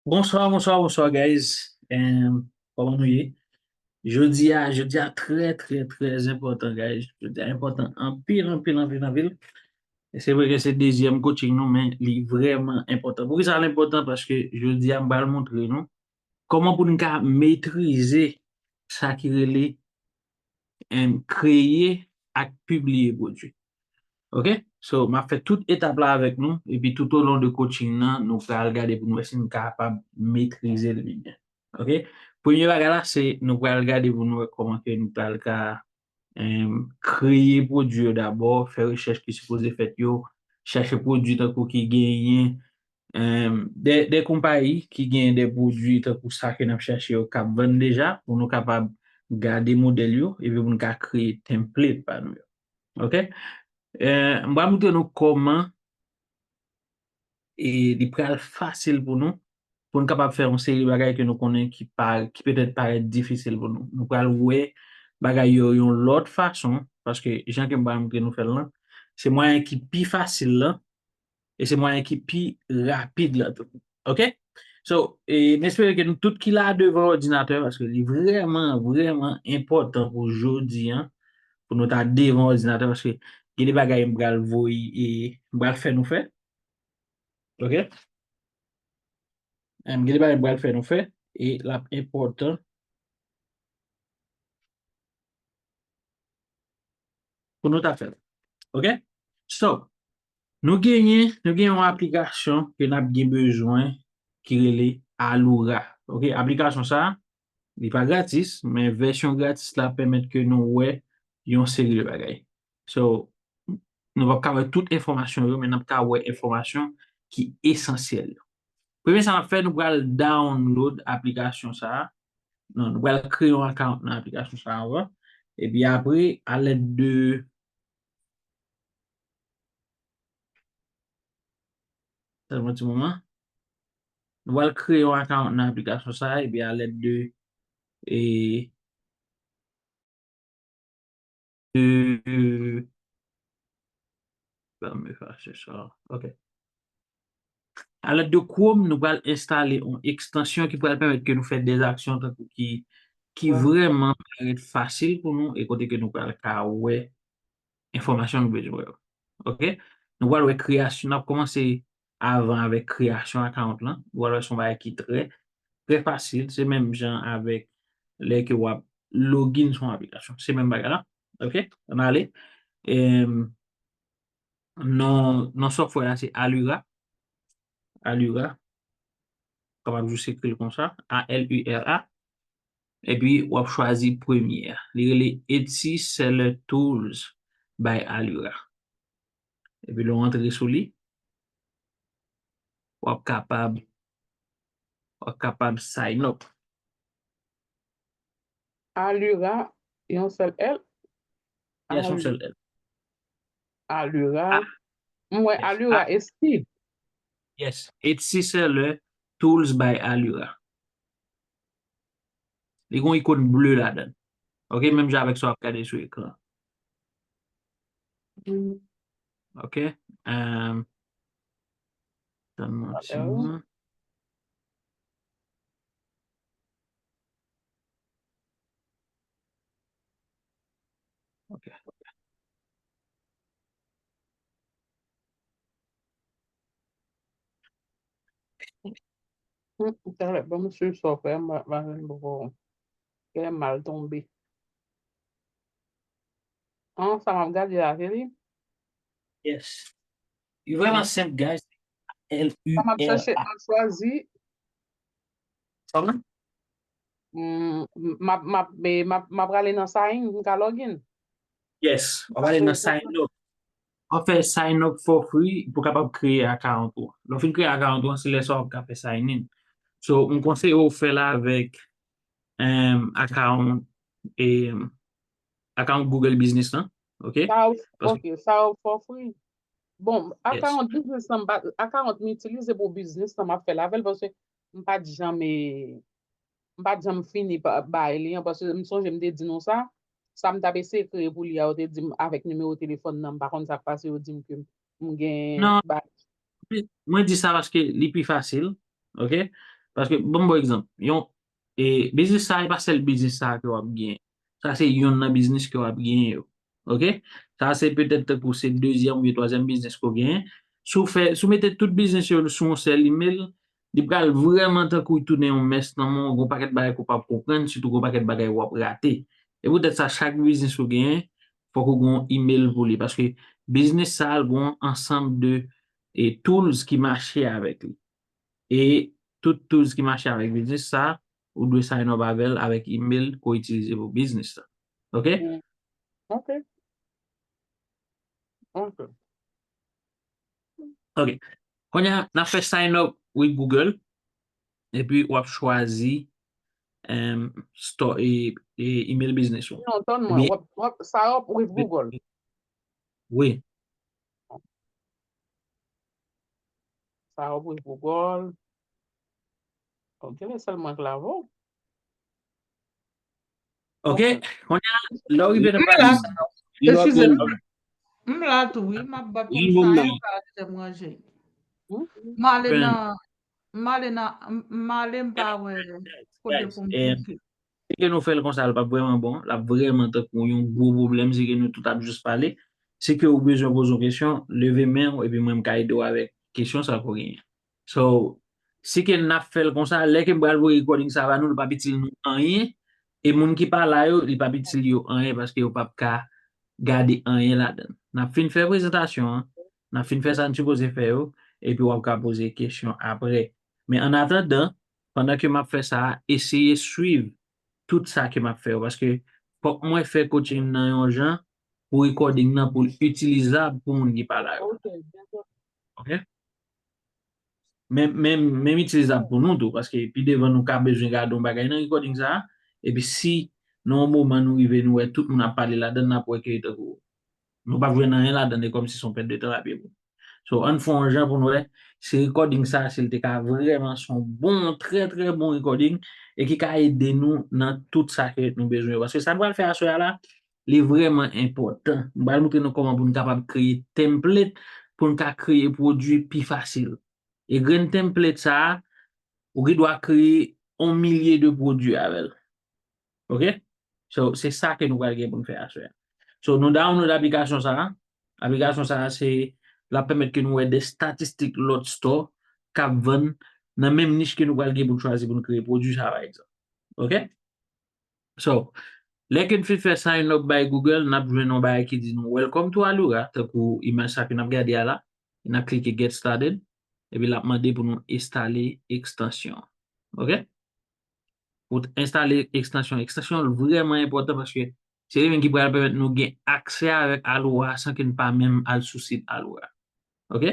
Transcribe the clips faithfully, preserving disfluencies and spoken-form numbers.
Bonswa, bonswa, bonswa, guys. Em, kòman nou ye? Jodi a, jodi a trè, trè, trè enpòtan, guys. Jodi a enpòtan anpil, anpil, anpil, anpil. E se vre ke se dezyèm coaching nou, men li vrèman enpòtan. Poukisa l enpòtan? Paske jodi a, m pral montre nou kòman pou n ka metrize sa ki rele, em, kreye ak pibliye pwodui. Ok? So, m ap fè tout etap la avèk nou, epi tout olon de coaching nan, nou pral gade pou nou wè si n kapab metrize l byen. Ok? Premye bagay la, se nou pral gade pou nou wè kòman ke nou pral ka, em, kreye pwodui yo dabò, fè rechèch ki sipoze fèt yo, chèche pwodui tankou ki genyen, em, de, de konpayi ki genyen de pwodui tankou sa ke n ap chèche yo k ap vann deja, pou nou kapab gade modèl yo, epi pou nou ka kreye template pa nou yo. Ok? Eh, m pral montre nou kòman e li pral fasil pou nou, pou n kapab fè yon seri bagay ke nou konnen ki pa, ki petèt parèt difisil pou nou. Nou pral wè bagay yo yon lòt fason, paske jan ke m pral montre nou fè l lan, se mwayen ki pi fasil lan, e se mwayen ki pi rapid lan tou. Ok? So, e, m espere ke nou tout ki la devan òdinatè, paske li vrèman, vrèman enpòtan pou jodi a, pou nou ta devan òdinatè, paske gen de bagay m pral voye, e, m pral fè nou fè. Ok? Em, gen de bagay m pral fè nou fè, e l ap enpòtan pou nou ta fè l. Ok? So, nou genyen, nou gen yon aplikasyon ke n ap gen bezwen ki rele Alura. Ok? Aplikasyon sa, li pa gratis, men vèsyon gratis la pèmèt ke nou wè yon seri de bagay. So, nou p ap ka wè tout enfòmasyon yo, men n ap ka wè enfòmasyon ki esansyèl yo. Premye sa n ap fè, nou pral download aplikasyon sa a. Non, nou pral kreye yon account nan aplikasyon sa a avan. Epi apre, alèd de, sèlman ti moman. Nou pral kreye yon account nan aplikasyon sa a, epi alèd de, e, de, ban m efase sa. Ok. Alèd de Chrome, nou pral enstale yon ekstansyon ki pral pèmèt ke nou fè de aksyon tankou ki, ki vrèman parèt fasil pou nou e kote ke nou pral ka wè enfòmasyon nou bezwen wè yo. Ok? Nou pral wè kreyasyon, n ap kòmanse avan avèk kreyasyon account lan. Nou pral wè se yon bagay ki trè, trè fasil. Se menm jan avèk lè ke w ap login sou yon aplikasyon. Se menm bagay la. Ok? Ann ale. Em, non, non software la se Alura. Alura. Kapab jis ekri l konsa. A L U R A. Epi w ap chwazi premye a. Li rele Etsy Seller Tools by Alura. Epi lè w antre sou li, w ap kapab, w ap kapab sign up. Alura, yon sèl L? Yes, yon sèl L. Alura. M wè Alura Etsy. Yes, Etsy Seller Tools by Alura. Li gon ikòn ble ladan. Ok, menm jan avèk sa w ap gade sou ekran. Ok. Um, tann mwen yon ti moman. Ok. Hmm, talè, ban m swiv sa w fè, m pa, m pa jwenn poko. Kè m mal tonbe. An, sa m ap gade la, se li? Yes. Li vrèman senp, guys. L U R A. Sa m ap chèche, m ap chwazi. Kòman? Mm, m ap, m ap, m ap, m ap prale nan sign, m ka login. Yes, w ap prale nan sign up. W ap fè sign up for free pou kapab kreye account ou. Lè w fin kreye account ou, se lè sa w ap ka fè sign in. So, m konseye w fè l avèk, em, account, em, account Google Business lan, ok? Sa w, ok, sa w for free. Bon, account business lan, m pa, account m itilize pou business lan, m ap fè l avè l, paske m pa t janm, e, m pa t janm fini pa, bay li an, paske m sonje m te di nou sa, sa m t ap eseye kreye pou li a, yo te di m avèk nimewo telefòn nan, m pa konn sa k pase, yo di m ke m gen bagay. Mwen di sa paske li pi fasil, ok? Paske, ban m ba w egzanp, yon e, biznis sa a, e pa sèl biznis sa a ke w ap genyen. Sa se yonn nan biznis ke w ap genyen yo. Oke? Sa se petèt tankou se dezyèm oubyen twazyèm biznis ke w genyen. Si w fè, si w mete tout biznis yo sou yon sèl email, li pral vrèman tankou tounen yon mès nan men w, gon pakèt bagay ke w p ap konprann, sitou gon pakèt bagay w ap rate. E poutèt sa, chak biznis ou genyen, fòk ou gen yon email pou li, paske biznis sa a, l gen yon ansanm de e, tools ki mache avèk li. E tout tools ki mache avèk biznis sa, ou dwe sign up avè l avèk email ke w itilize pou biznis la. Oke? Mm. Ok. Ok. Ok. Kounye a, n ap fè sign up with Google. Epi w ap chwazi em, store, e, e, email business ou. Non, tann mwen. W ap, w ap, sa w ap with Google. Wi. Sa w ap with Google. Ok, men sèlman k la vo. Ok, kounye a, lè w rive nan pati sa, Eskize m. M la tou, wi. M ap bat kòm sa, yon karakte m ranje. M ale nan, m ale nan, m ale m pa wè kote pou m klike. Si ke nou fè l konsa, l p ap vrèman bon, l ap vrèman tankou yon gwo pwoblèm, si ke nou tout ap jis pale. Si ke ou bezwen poze yon kesyon, leve men w, epi mwen m ka ede w avèk kesyon sa ke w genyen. So, si ke n ap fè l konsa, lè ke m pral voye recording sa ba nou, li p ap itil nou anyen, e moun ki pa la yo, li p ap itil yo anyen paske yo p ap ka gade anyen ladan l. N ap fin fè prezantasyon an, n ap fin fè sa n sipoze fè yo, epi w ap ka poze kesyon apre. Men annatandan, pandan ke m ap fè sa a, eseye swiv tout sa ke m ap fè yo, paske fòk mwen fè coaching nan yon jan pou recording nan pou l itilizab pou moun ki pa la yo. Ok? Men, men, menm itilizab pou nou tou, paske pi devan nou ka bezwen gade yon bagay nan recording sa a, epi si nan yon moman nou rive nou wè tout moun ap pale ladan l, n ap wè ke tankou nou p ap jwenn anyen ladan l, e kòmsi se yon pèt de tan l ap ye pou nou. So, ann fè yon jan pou n wè si recording sa a, si l te ka vrèman se yon bon, trè, trè bon recording, e ki ka ede nou nan tout sa ke nou bezwen yo. Paske sa n pral fè aswè a la, li vrèman enpòtan. M pral montre nou kòman pou n kapab kreye template, pou n ka kreye pwodui pi fasil. E grenn template sa a, ou gen dwa kreye yon milye de pwodui avè l. Ok? So, se sa ke nou pral gen pou n fè aswè a. So, nou download aplikasyon sa a. Aplikasyon sa a, se, l ap pèmèt ke nou wè de statistik lòt store k ap vann nan menm nich ke nou pral gen pou n chwazi pou n kreye pwodui sa a, pa egzanp. Ok? So, lè ke n fin fè sign up by Google, n ap jwenn yon bagay ki di nou "Welcome to Alura", tankou imaj sa ke n ap gade a la. N ap klike "Get started", epi l ap mande pou nou enstale ekstansyon an. Ok? Pou enstale ekstansyon, ekstansyon an vrèman enpòtan paske se li menm ki pral pèmèt nou gen aksè avèk Alura san ke n pa menm al sou sit Alura. Ok?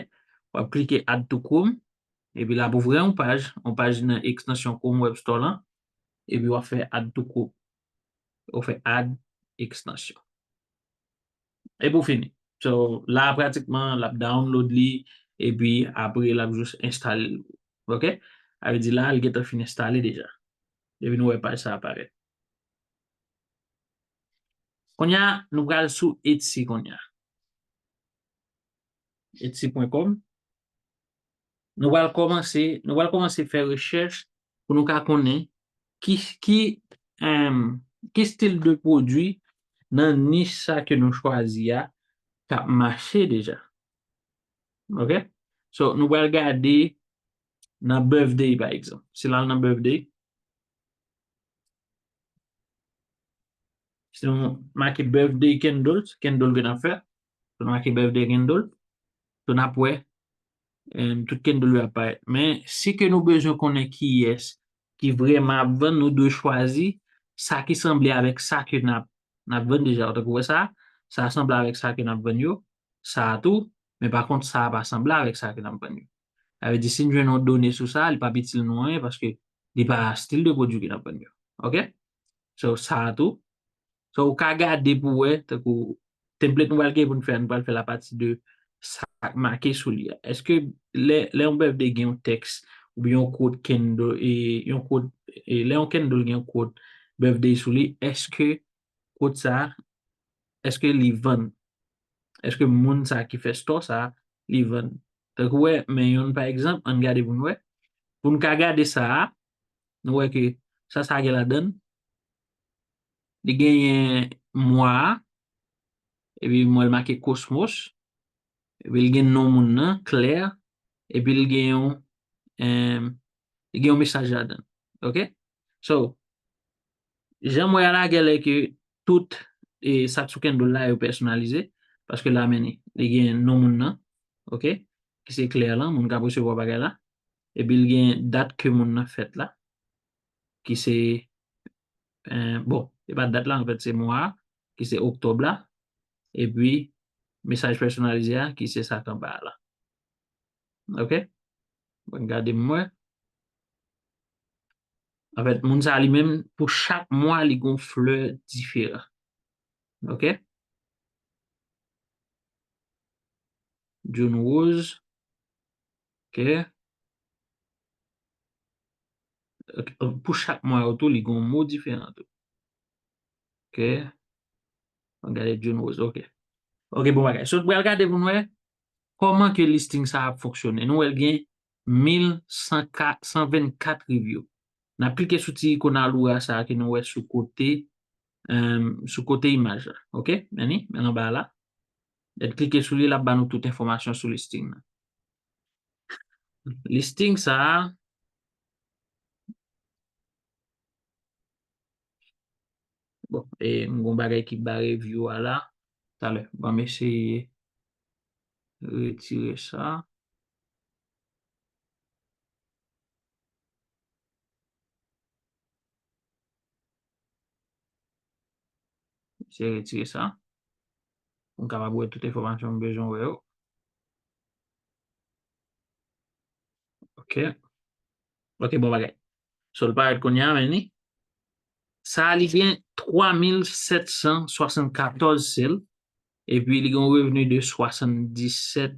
W ap klike "Add to Chrome", epi l ap ouvri yon paj, yon paj nan ekstansyon Chrome Web Store lan, epi w ap fè "Add to Chrome". Ou fè "Add ekstansyon". Epi w fini. So, la pratikman, l ap download li, epi apre, l ap jis enstale l. Ok? Sa vle di la, li gentan fin enstale deja. Epi nou wè paj sa aparèt. Kounye a, nou pral sou Etsy kounye a. Etsy pwen kòm. Nou pral kòmanse, nou pral kòmanse fè rechèch pou nou ka konnen ki, ki, em, ki stil de pwodui nan nich sa ke nou chwazi a k ap mache deja. Ok? So, nou pral gade nan birthday, pa egzanp. Si n al nan birthday, si nou make birthday candles, candle ke n ap fè, si nou make birthday candle, so n ap wè, em, tout candle yo ap parèt. Men, si ke nou bezwen konnen kiyès ki vrèman ap vann, nou dwe chwazi sa ki sanble avèk sa ke n ap, n ap vann deja. Tankou wè sa, sa sanble avèk sa ke n ap vann yo, sa a tou, men pa kont, sa a pa sanble avèk sa ke n ap vann yo. Sa vle di, si n jwenn yon done sou sa, li p ap itil nou anyen, paske li pa stil de pwodui ke n ap vann yo. Ok? So, sa a tou. So, ou ka gade pou wè, tankou template nou pral gen pou n fè, nou pral fè l apati de sa k make sou li a. Èske lè, lè yon birthday gen yon tèks, oubyen yon quote candle, e yon quote, e lè yon candle gen yon quote birthday sou li, èske quote sa a, èske li vann? Èske moun sa a ki fè store sa a, li vann? Tankou wè, men youn pa egzanp, ann gade pou n wè. Pou n ka gade sa a, nou wè ke sa, sa gen ladan l. Li genyen mwa a, epi m wè l make Cosmos, epi l gen non moun nan, Claire, epi l gen yon, em, li gen yon mesaj ladan l. Ok? So, jan m wè a la, genlè ke tout, e, sa k sou candle la, yo pèsonalize, paske la, men li, li gen non moun nan, ok, ki se Claire lan, moun k ap resevwa bagay la, epi l gen dat ke moun nan fèt la, ki se, eh, bon, se pa dat la, anfèt, se mwa a, ki se oktòb la, epi mesaj pèsonalize a, ki se sa k anba a la. Ok? Bon, gade m wè. Anfèt, moun sa a li menm, pou chak mwa, li gon flè diferan. Ok? June Rose. Ok. Ok, pou chak mwa yo tou, li gon mo diferan tou. Ok. Ann gade June Rose. Ok. Ok, bon bagay. So, nou pral gade pou n wè kòman ke listing sa ap fonksyone. Nou wè l gen mil san vennkat review. N ap klike sou ti ikòn aloura sa a ke nou wè sou kote, em, sou kote imaj la. Ok? Men li, men anba la. Lè n klike sou li, l ap ba nou tout enfòmasyon sou listing nan. Listing sa a, bon, e m gon bagay ki bare view a la. Talè, ban m eseye retire sa. Eseye retire sa. Pou m kapab wè tout enfòmasyon m bezwen wè yo. Ok. Ok, bon bagay. So, l parèt kounye a, men li. Sa a, li gen twa mil sèt san swasannkatòz sèl. Epi, li gen yon revni de swasanndisèt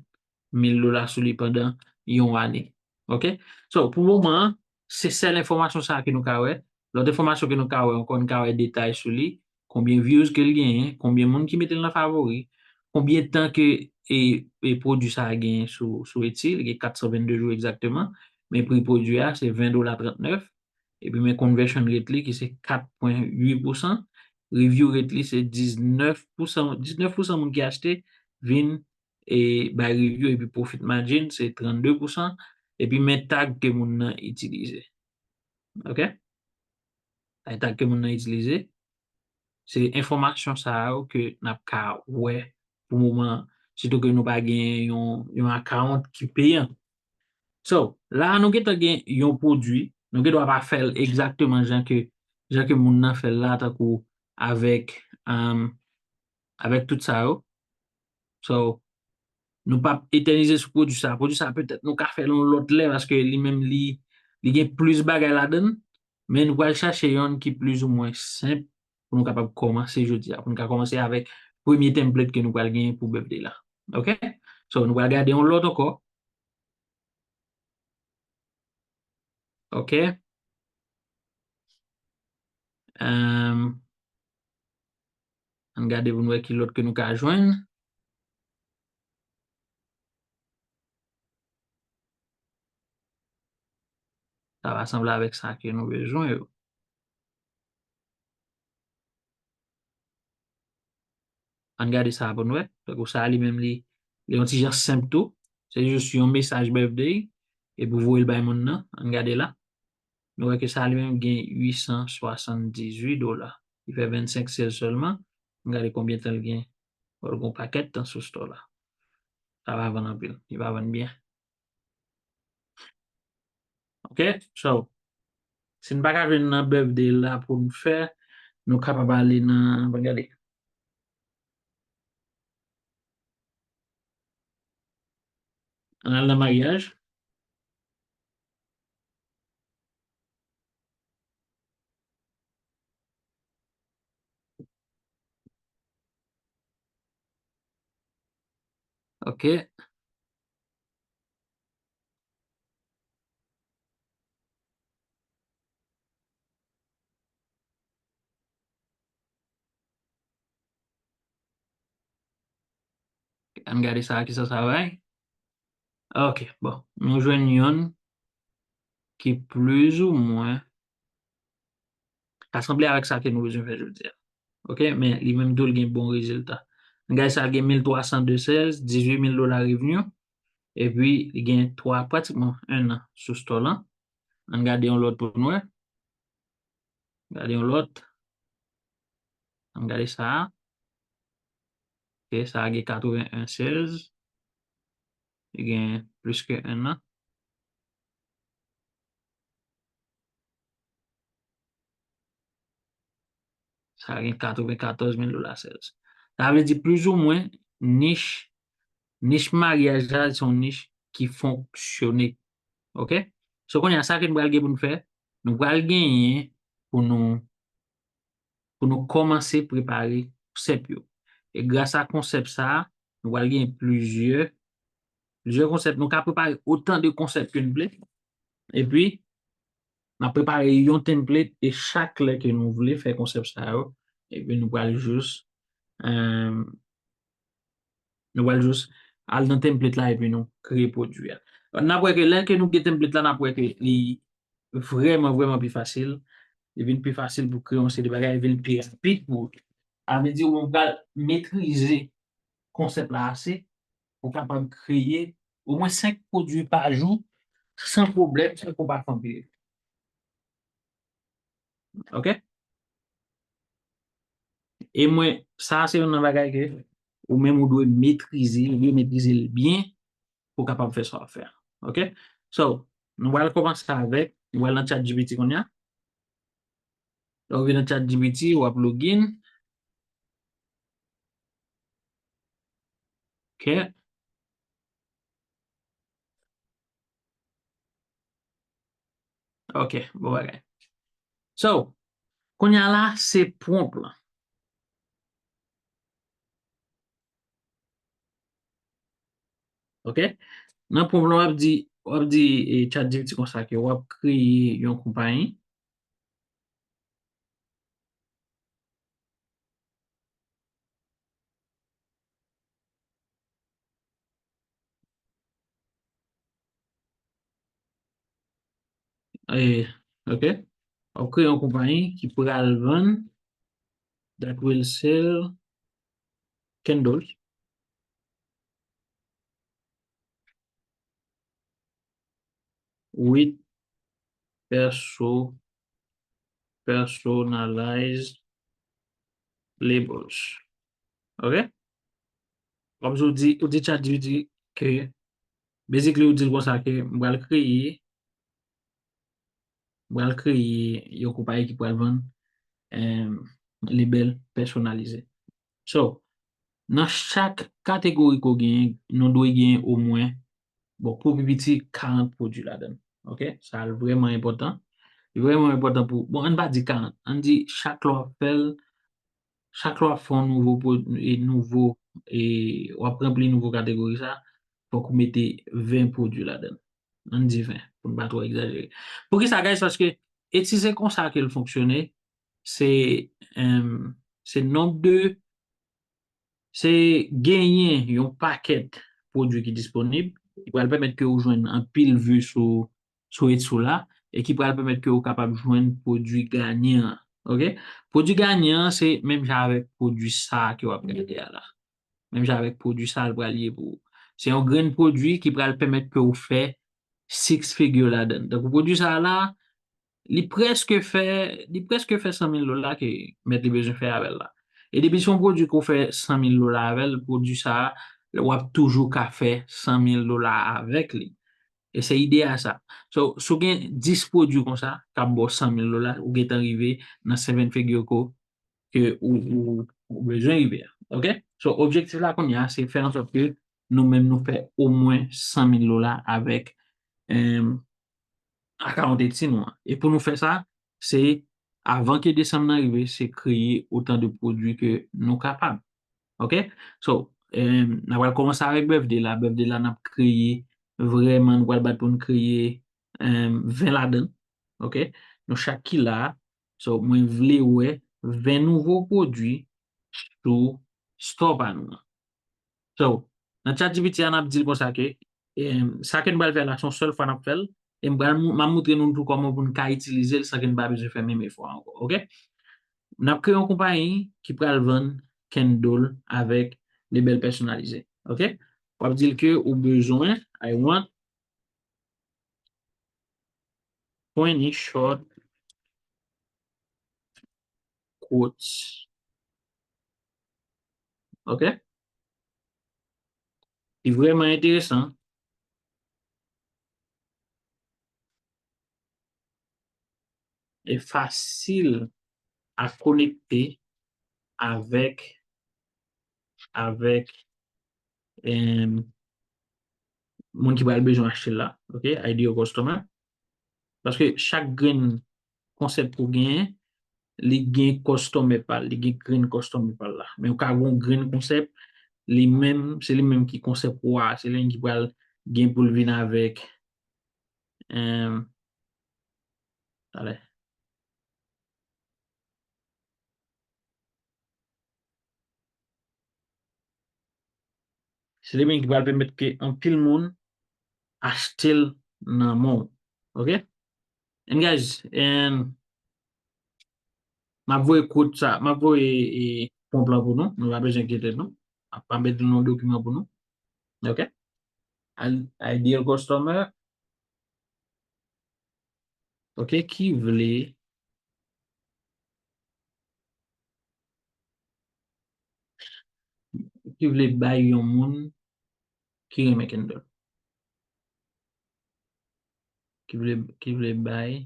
mil dola sou li pandan yon ane. Ok? So, pou moman an, se sèl enfòmasyon sa a ke nou ka wè. Lòt enfòmasyon ke nou ka wè ankò, nou ka wè detay sou li, konbyen views ke l genyen, konbyen moun ki mete l nan favori, konbyen tan ke e, e pwodui sa a genyen sou, sou Etsy, li gen kat san vennde jou egzakteman, men pri pwodui a se ven dola trannèf, epi men conversion rate li ki se kat pwen uit pousan, review rate li se diznèf pousan, diznèf pousan moun ki achte vin e bay review, epi profit margin se trannde pousan, epi men tag ke moun nan itilize. Ok? Bay tag ke moun nan itilize, se enfòmasyon sa yo ke n ap ka wè pou moman, sitou ke nou pa gen yon, yon account ki peyan. So, la a nou gentan gen yon pwodui, nou gendwa pa fè l egzakteman jan ke, jan ke moun nan fè l la, tankou avèk, um, avèk tout sa yo. So, nou p ap etènize sou pwodui sa. Pwodui sa, petèt, nou ka fè l yon lòt lè, paske li menm, li, li gen plis bagay ladan l, men nou pral chache yonn ki plizoumwen senp pou nou kapab kòmanse jodi a, pou nou ka kòmanse avèk premye template ke nou pral genyen pou birthday la. Ok? So, nou pral gade yon lòt ankò. Ok. Em, ann gade pou n wè ki lòt ke nou ka jwenn. Sa va sanble avèk sa ke nou bezwen yo. Ann gade sa pou n wè. Tankou sa li menm li, li yon ti jan senp tou. Se jis yon mesaj birthday epi w voye l bay moun nan. Ann gade la. Nou wè ke sa li menm gen uit san swasanndizuit dola. Li fè vennsenk sèl sèlman. Ann gade konbyen tan l gen. Bon, l gon pakèt tan sou store la. Sa pa vann anpil. Li pa vann byen. Ok, so, si n pa ka jwenn nan birthday la pou n fè, nou kapab ale nan, ann gade. Ann al nan maryaj. Ok. Ann gade sa, kisa sa bay. Ok, bon, nou jwenn yonn. ki plizoumwen ka sanble avèk sa ke nou bezwen fè jodi a. Ok, men li menm tou li gen bon rezilta. Gade sa, l gen mil twa san de sèz, dizuit mil dola revni, epi li gen twa, pratikman en an sou store lan. Ann gade yon lòt pou nou wè. Gade yon lòt. Ann gade sa a. Ok, sa a gen katreven en sèz. Li gen plis ke en an. Sa gen katrevenkatòz mil dola sèz. Sa vle di plizoumwen nich, nich maryaj la se yon nich ki fonksyone. Ok? So kounye a sa ke nou pral gen pou nou fè, nou pral genyen pou nou pou nou kòmanse prepare konsèp yo. E gras a konsèp sa a, nou pral gen plizyè plizyè konsèp. Nou ka prepare otan de konsèp ke nou vle. Epi, n ap prepare yon template e chak lè ke nou vle fè konsèp sa yo, epi nou pral jis, eh, nou pral jis al nan template la epi nou kreye pwodui a. N ap wè ke lè ke nou gen template la, n ap wè ke li vrèman, vrèman pi fasil. Li vin pi fasil pou kreye yon seri de bagay, li vin pi rapid pou, a vle di, ou pral metrize konsèp la ase pou kapab kreye omwen senk pwodui pa jou san pwoblèm, san ke w pa fè anpil efò. Ok? E mwen, sa se youn nan bagay ke ou menm ou dwe metrize, ou dwe metrize l byen pou w kapab fè sa w ap fè a. Ok? So, nou pral kòmanse avèk, nou pral nan ChatGPT kounye a. Lè w rive nan ChatGPT, w ap login. Ok. Ok, bon bagay. So, kounye a la, se prompt lan. Ok? Nan prompt lan, w ap di, w ap di eh, ChatGPT konsa ke w ap kreye yon konpayi. Eh, ok. W ap kreye yon konpayi ki pral vann, that will sell candles with perso, personalized labels. Ok? Kòmsi ou di, ou di ChatGPT ke, basically, ou di l konsa ke m pral kreye, m pral kreye yon konpayi ki pral vann, eh, label pèsonalize. So, nan chak kategori ke w genyen, nou dwe genyen omwen, bon, pou pi piti, karant pwodui ladan l. Ok? Sa vrèman enpòtan. Li vrèman enpòtan pou, bon, ann pa di karant, ann di chak lè w ap fè l, chak lè w ap fè yon nouvo pwo-, e nouvo, e w ap ranpli nouvo kategori sa, fòk ou mete ven pwodui ladan l. Ann di ven, pou n pa twò egzajere. Poukisa, guys? Paske etsi se konsa ke l fonksyone, se, em, se nonb de, se genyen yon pakèt pwodui ki disponib, ki pral pèmèt ke ou jwenn anpil vi sou, sou etsi w la, e ki pral pèmèt ke ou kapab jwenn pwodui ganyan an. Ok? Pwodui ganyan an, se menm jan avèk pwodui sa a ke w ap gade a la. Menm jan avèk pwodui sa a, l pral ye pou ou. Se yon grenn pwodui ki pral pèmèt ke ou fè six figure ladan l. Tankou pwodui sa a la, li prèske fè, li prèske fè san mil dola ke mèt li bezwen fè avè l la. E depi se yon pwodui ke w fè san mil dola avè l, pwodui sa a, w ap toujou ka fè san mil dola avèk li. E se ide a sa. So, si w gen dis pwodui konsa, k ap ba w san mil dola, ou gentan rive nan seven figure ke w ke ou, ou, ou bezwen rive a. Ok? So, objektif la kounye a, se fè ansòt ke nou menm nou fè omwen san mil dola avèk, em, akawont Etsy nou an. E pou nou fè sa, se avan ke desanm nan rive, se kreye otan de pwodui ke nou kapab. Ok? So, em, n a pral kòmanse avèk birthday la. Birthday la, n ap kreye vrèman, nou pral bat pou n kreye, em, ven ladan. Ok? Nou chak ki la, So, mwen vle wè ven nouvo pwodui sou store pa nou an. So, nan ChatGPT a, n ap di l konsa ke, em, sa ke n pral fè la, se yon sèl fwa n ap fè l. E m pral mou- m ap montre nou tou kòman pou n ka itilize l san ke n pa bezwen fè menm efò a ankò, oke? N ap kreye yon konpayi ki pral vann candle avèk label pèsonalize, oke? W ap di l ke ou bezwen, I want twenty short quotes. Oke? Li vrèman enteresan. E fasil a konekte avèk, avèk, em, moun ki pral bezwen achte l la, oke? Ideal customer. Paske chak grenn konsèp ou genyen, li gen customer pa l, li gen grenn customer pa l la. Men ou ka gen yon grenn konsèp, li menm, se li menm ki konsèp wa, se li menm ki pral gen pou l vin avèk, em, talè. Se li menm ki pral pèmèt ke anpil moun achte l nan men w. Oke? And guys, and m ap voye kod sa, m ap voye, e, pwonp lan pou nou. Nou pa bezwen enkyete nou. M ap mete nan dokiman pou nou. Oke? Al- Ideal customer. Oke, ki vle ki vle bay yon moun ki renmen candle. Ki vle, ki vle bay.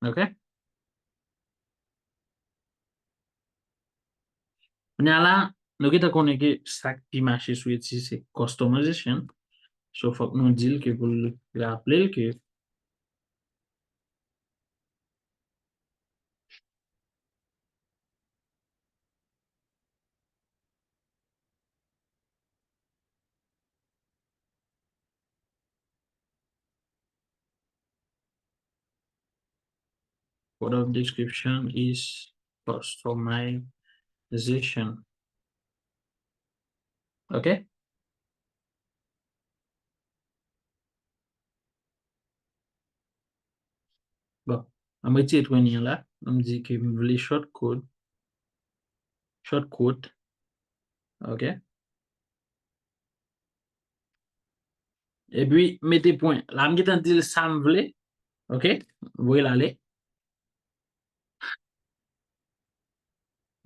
Ok? Kounye a la, nou gentan konnen ke sa k pi mache sou Etsy se customization. So, fòk nou di l ke pou l raple l ke Code of description is customization. Ok? Bon, an m retire twenty an la. An m di ke m vle short code. Short code. Ok. Epi, mete pwen. La, m gentan di l sa m vle. Ok? Voye l ale.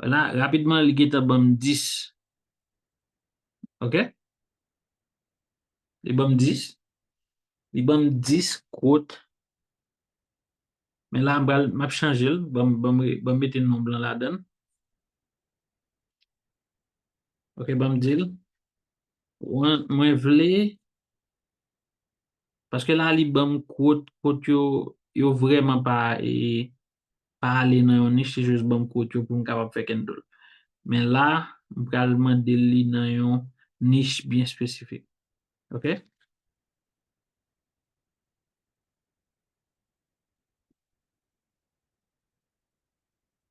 La, rapidman, li gentan ban m dis. Ok? Li ban m dis. Li ban m dis quote. Men la, m pral, m ap chanje l. Ban m, ban m, ban m mete non blan ladan l. Ok, ban m di l. Mwen, mwen vle, paske la, li ban m quote, quote yo, yo vrèman pa, e, pa ale nan yon nich, se jis ban m quote yo pou m kapab fè candle. Men la, m pral mande li nan yon nich byen espesifik. Ok?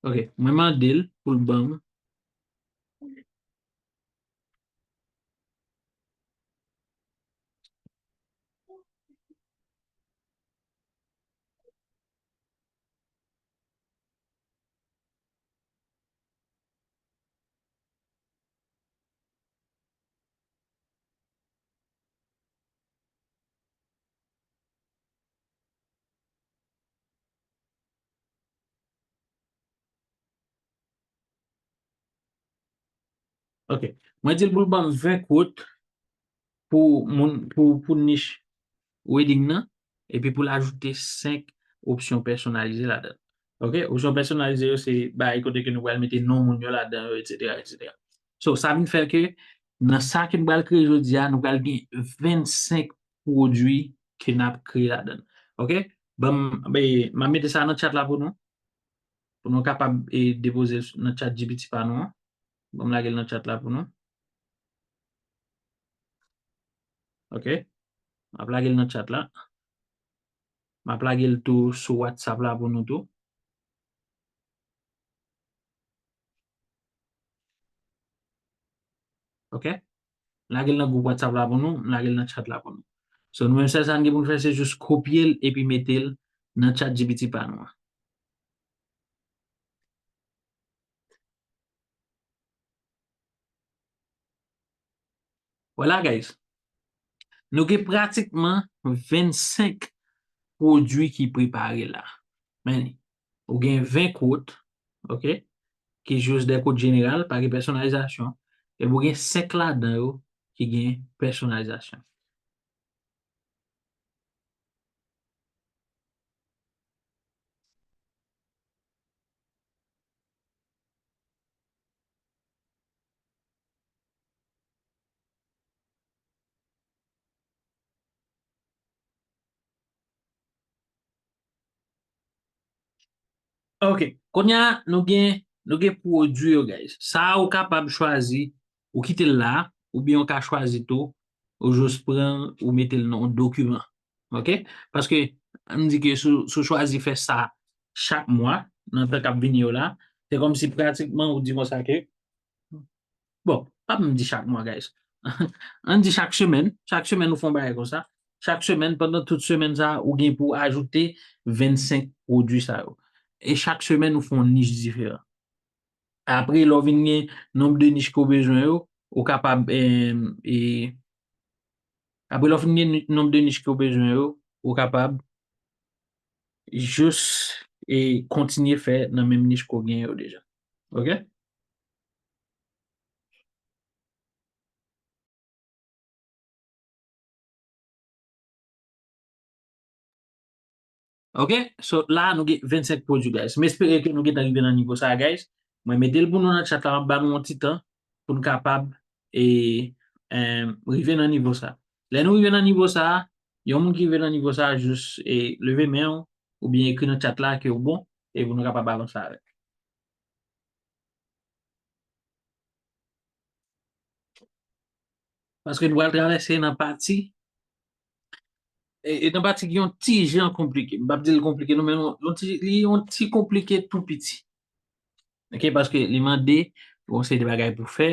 Ok, mwen mande l pou l ban m. Ok. Mwen di l pou l ban m ven quote pou moun, pou, pou nich wedding nan, epi pou l ajoute senk opsyon pèsonalize ladan l. Ok? Opsyon pèsonalize yo se bagay kote ke nou pral mete non moun yo ladan yo, etsetera, etsetera. So, sa vin fè ke nan sa ke nou pral kreye jodi a, nou pral gen vennsenk pwodui ke n ap kreye ladan l. Ok? Ban m, e, m ap mete sa nan chat la pou nou. Pou nou kapab, e, depoze l nan chat G P T pa nou an. Ban m lage l nan chat la pou nou. Ok. M ap lage l nan chat la. M ap lage l tou sou WhatsApp la pou nou tou. Ok? M lage l nan gwoup WhatsApp la pou nou, m lage l nan chat la pou nou. So, nou menm sèl sa n gen pou n fè, se jis kopye l epi mete l nan chat G P T pa nou an. Vwala, guys. Nou gen pratikman vennsenk pwodui ki prepare la. Men, ou gen ven quote, ok, ki jis de quote jeneral, pa gen pèsonalizasyon. Epi ou gen senk ladan yo ki gen pèsonalizasyon. Ok, kounye a, nou gen, nou gen pwodui yo, guys. Sa a, ou kapab chwazi, ou kite l la, oubyen ou ka chwazi tou, ou jis pran, ou mete l nan yon dokiman. Ok? Paske, ann di ke si w, si w chwazi fè sa chak mwa, nan tan k ap vini yo la, se kòmsi pratikman ou di konsa ke, bon, pa m di chak mwa, guys. Ann di chak semèn, chak semèn ou fè yon bagay konsa. Chak semèn, pandan tout semèn sa a, ou gen pou w ajoute vennsenk pwodui sa yo. E chak semèn, ou fè yon nich diferan. Apre, lè w vin gen nonb de nich ke w bezwen yo, ou kapab, em, e, apre lè w fin gen ni-, nonb de nich ke w bezwen yo, ou kapab jis, e, kontinye fè nan menm nich ke w gen yo deja. Ok? Ok, so la nou gen vennsenk pwodui, guys. M espere ke nou gentan rive nan nivo sa a, guys. Mwen mete l pou nou nan chat la, m ap ba nou yon ti tan pou n kapab, e, em, rive nan nivo sa a. Lè nou rive nan nivo sa a, yon moun ki rive nan nivo sa a, jis, e, leve men w, oubyen ekri nan chat la ke w bon, e pou nou kapab avanse avèk. Paske nou pral travèse nan pati, e, e nan pati ki yon ti jan konplike. M p ap di l konplike non, men yon, yon ti, li yon ti konplike tou piti. Ok, paske li mande yon seri de bagay pou fè,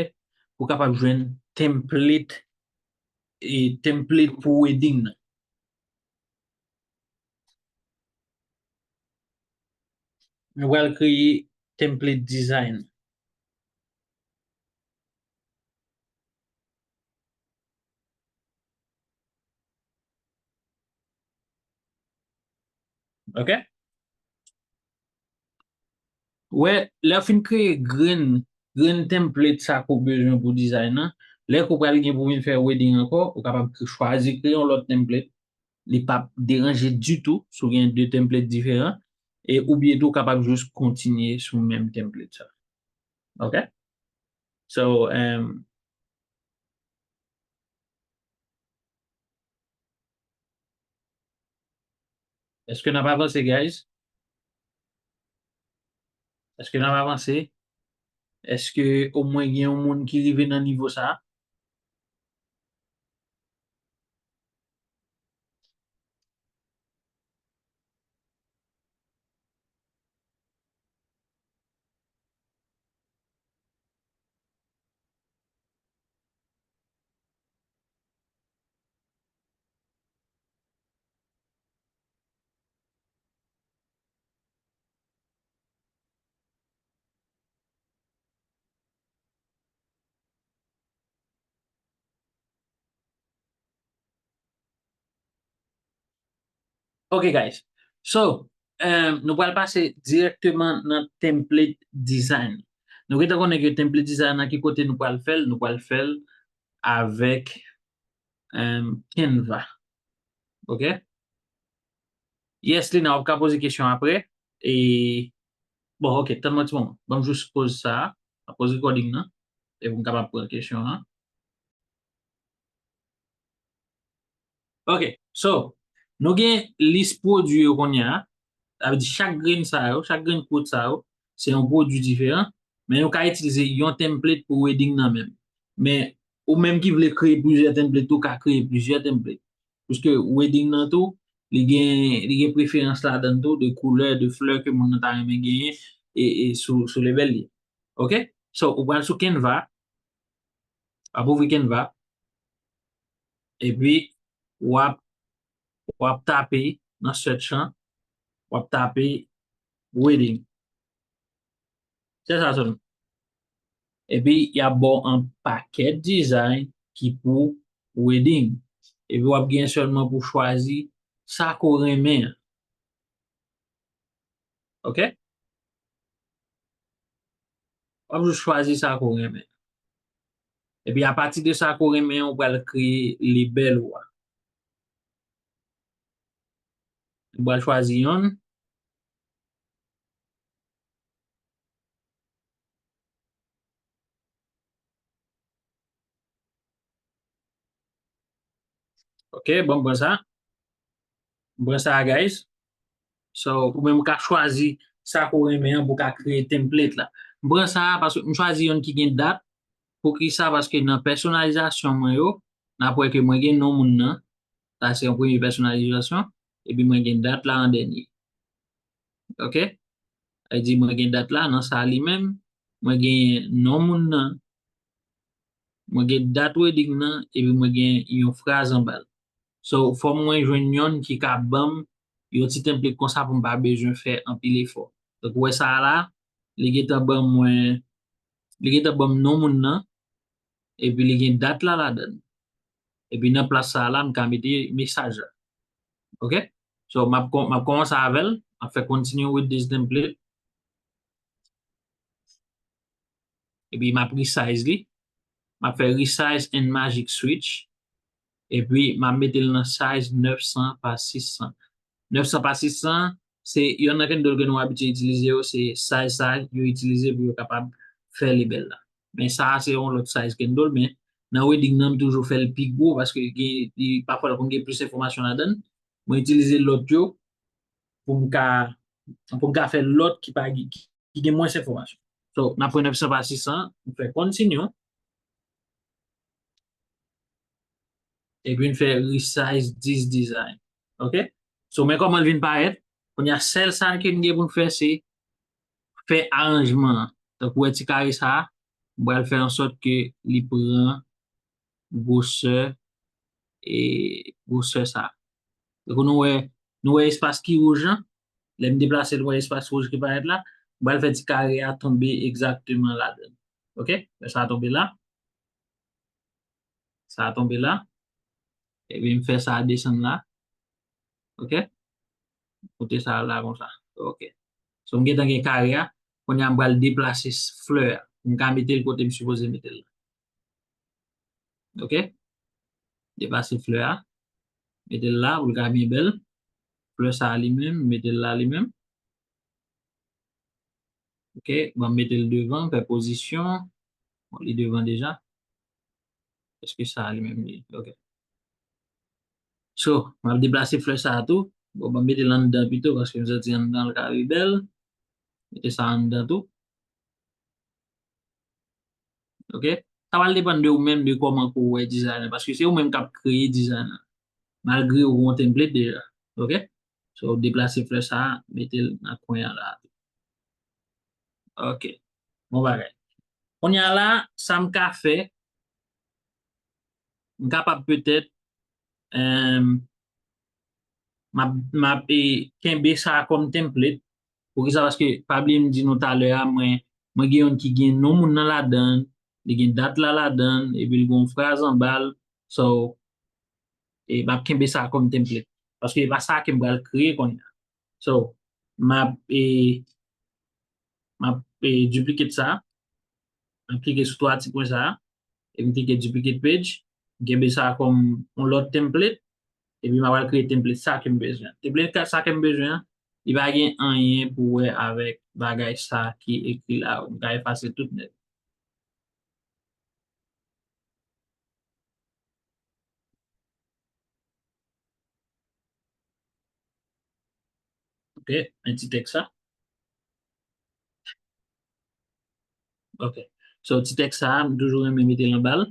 pou kapab jwenn template, e template pou wedding nan. Mwen pral kreye template design. Ok? Wè, lè w fin kreye grenn, grenn template sa ke w bezwen pou design nan, lè ke w pral gen pou vin fè wedding ankò, ou kapab kre-, chwazi kreye yon lòt template. Li p ap deranje ditou si w gen de template diferan. E oubyen tou, w kapab jis kontinye sou menm template sa. Ok? So, um, èske n ap avanse, guys? Èske n ap avanse? Èske omwen gen yon moun ki rive nan nivo sa a? Ok, guys. So, um, nou pral pase dirèkteman nan template design. Nou gentan konnen ke template design nan ki kote nou pral fè l, nou pral fè l avèk, um, Canva. Ok? Yes, Lina, w ap ka poze kesyon apre. E, bon, ok, tann mwen ti moman. Ban m jis poze sa a. Mwen poze recording nan. E pou m kapab pran kesyon an. Ok, so, nou gen lis pwodui yo kounye a. Sa vle di chak grenn sa yo, chak grenn quote sa yo, se yon pwodui diferan. Men nou ka itilize yon template pou wedding nan menm. Men ou menm ki vle kreye plizyè template, ou ka kreye plizyè template. Piske wedding nan tou, li gen, li gen preferans ladan l tou, de koulè, de flè ke moun nan ta renmen genyen, e, e sou, sou label li. Ok? So, ou pral sou Canva, W ap ouvri Canva. Epi, w ap, w ap tape nan search lan, w ap tape wedding. Se sa sèlman. Epi, y ap ba w yon pakèt design ki pou wedding. Epi, w ap gen sèlman pou chwazi sa ke w renmen an. Ok? W ap jis chwazi sa ke w renmen. Epi, apati de sa ke w renmen an, ou pral kreye lebèl ou a. Ou pral chwazi yonn. Ok, bon, m pran sa. M pran sa, guys. So, ou menm ou ka chwazi sa ke w renmen an pou w ka kreye template la. M pran sa paske m chwazi yonn ki gen dat. Poukisa? Paske nan pèsonalizasyon mwen yo, n ap wè ke mwen gen non moun nan. Sa se yon premye pèsonalizasyon. Epi mwen gen dat la an dènye. Ok? Sa vle di mwen gen dat la nan sa li menm. Mwen gen non moun nan. Mwen gen dat wedding nan. Epi mwen gen yon fraz anba l. So, fò mwen jwenn yonn ki ka ban m yon ti template konsa pou m pa bezwen fè anpil efò. Donk, ou wè sa a la, li gentan ban mwen, li gentan ban m non moun nan, epi li gen dat la ladan l. Epi nan plas sa a la, m ka mete mesaj la. Ok? So, m ap kò-, m ap kòmanse avè l, m ap fè continue with this template. Epi m ap resize li. M ap fè resize and magic switch. Epi m ap mete l nan size nèf san pa sis san. Nèf san pa sis san, se yonn nan candle ke nou abitye itilize yo, se size sa yo itilize pou yo kapab fè lebèl la. Men sa a se yon lòt size candle, men nan wedding nan, m toujou fè l pi gwo paske gen, li, pafwa l konn gen plis enfòmasyon ladan l. Mwen itilize lòt yo pou m ka, pou m ka fè lòt ki pa gen, ki gen mwens enfòmasyon. So, n ap pran nèf san pa sis san, m fè continue. Epi n fè resize this design. Ok? So, men kòman l vin parèt. Kounye a, sèl sa ke n gen pou n fè, se fè aranjman an. Tankou wè ti kare sa a, m pral fè an sòt ke li pran gwosè, e gwosè sa a. Tankou nou wè, nou wè espas ki wouj lan, lè m deplase l, nou wè espas wouj ki parèt la, m pral fè ti kare a tonbe egzakteman ladan l. Ok? Fè sa a tonbe la. Sa a tonbe la. Epi m fè sa a desann la. Ok? Kote sa a la konsa. Ok. So, m gentan gen kare a. Kounye a, m pral deplase s-, flè a. M ka mete l kote m sipoze mete l la. Ok? Deplase flè a. Mete l la, pou l ka byen bèl. Flè sa a li menm, mete l la li menm. Ok, ban m mete l devan, fè pozisyon. Bon, li devan deja. Èske sa a li menm li? Ok. So, m ap deplase flè sa a tou. Bon, ban m mete l anndan pito, paske m santi anndan l ka pi bèl. Mete sa anndan tou. Ok? Sa pral depann de ou menm, de kòman ke w wè dizay lan, paske se ou menm k ap kreye dizay lan. Malgre ou gen yon template deja. Ok? So, deplase flè sa a, mete l nan kwen an la. Ok. Bon bagay. Kounye a la, sa m ka fè, m kapab petèt, em, m ap, m ap, e, kenbe sa kòm template. Poukisa? Paske, pa bliye m di nou talè a, mwen, mwen gen youn ki gen non moun nan ladan l, li gen dat la ladan l, epi l gen yon fraz anba l. So, e, m ap kenbe sa kòm template. Paske e pa sa ke m pral kreye kounye a. So, m ap, e, m ap, e, duplicate sa. M ap klike sou twa ti pwen sa a. Epi m klike duplicate page. M kenbe sa kòm yon lòt template. Epi m ap al kreye template sa ke m bezwen. Template sa ke m bezwen an, li pa gen anyen pou wè avèk bagay sa ki ekri la. M ka efase tout nèt. Ok, men ti tèks sa. Ok. So, ti tèks sa, m toujou renmen mete l anba l,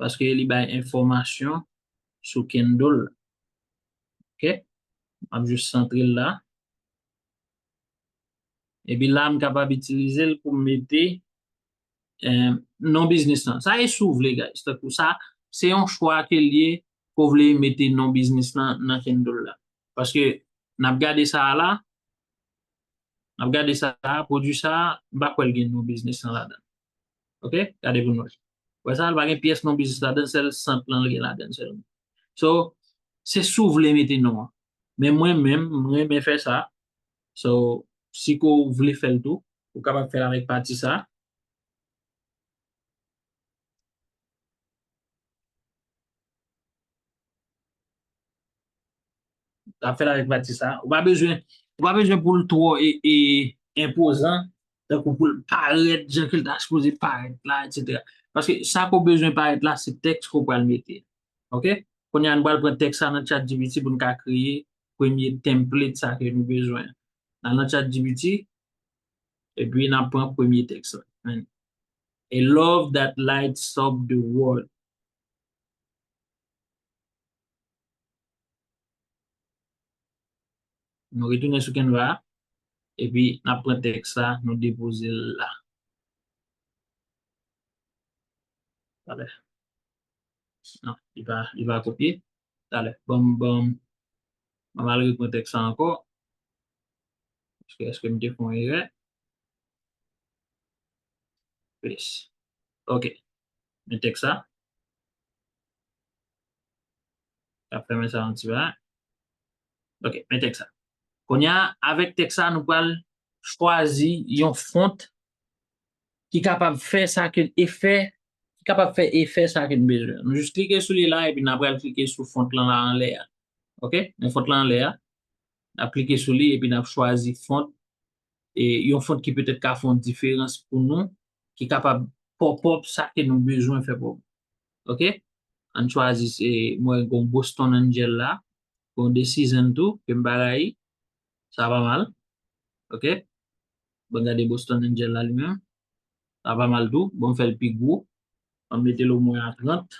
paske li bay enfòmasyon sou candle la. Ok? M ap jis santre l la. Epi la, m kapab itilize l pou m mete, eh, non biznis lan. Sa e si w vle, guys. Tankou sa, se yon chwa ke l ye, ke w vle mete non biznis lan nan candle la. Paske n ap gade sa a la, n ap gade sa a, pwodui sa a, m pa kwè l gen non biznis lan ladan. Ok? Gade pou nou wè. Wè sa, l pa gen pyès non biznis ladan, sèl sant lan l gen ladan sèlman. So, se si w vle mete non an. Men mwen menm, mwen renmen fè sa. So, si ke w vle fè l tou, ou kapab fè l avèk pati sa. Ap fè l avèk pati sa. Ou pa bezwen, ou pa bezwen pou l twò e, e, enpozan, tankou pou l parèt jan ke l ta sipoze parèt la, etsetera. Paske sa ke w bezwen parèt la, se tèks ke w pral mete. Ok? Kounye a, nou pral pran tèks sa nan ChatGPT pou n ka kreye premye template sa ke nou bezwen. N al nan ChatGPT, epi n ap pran premye tèks la. A love that lights up the world. Nou retounen sou Canva a, epi n ap pran tèks sa, nou depoze l la. Talè. Non, li pa, li pa kopye. Talè. Ban m, ban m, ban m al repran tèks sa ankò. Èske, èske m te fè yon erè? Paste. Ok. Men tèks sa. N ap fèmen sa yon ti bagay. Ok, men tèks sa. Kounye a, avèk tèks sa, nou pral chwazi yon font ki kapab fè sa ke efè, ki kapab fè efè sa ke n bezwen. Nou jis klike sou li la, epi n ap pral klike sou font lan la anlè a. Ok? Men font lan anlè a. N ap klike sou li, epi n ap chwazi font, e yon font ki petèt ka fè yon diferans pou nou, ki kapab pop up sa ke nou bezwen fè pop up. Ok? Ann chwazi, se, mwen gen yon Boston Angel la, gen yon The Season tou, ke m pa rayi. Sa pa mal. Ok? Bon, gade Boston Angel la li menm. Sa pa mal tou. Bon, m fè l pi gwo. Ann mete l omwen a trant.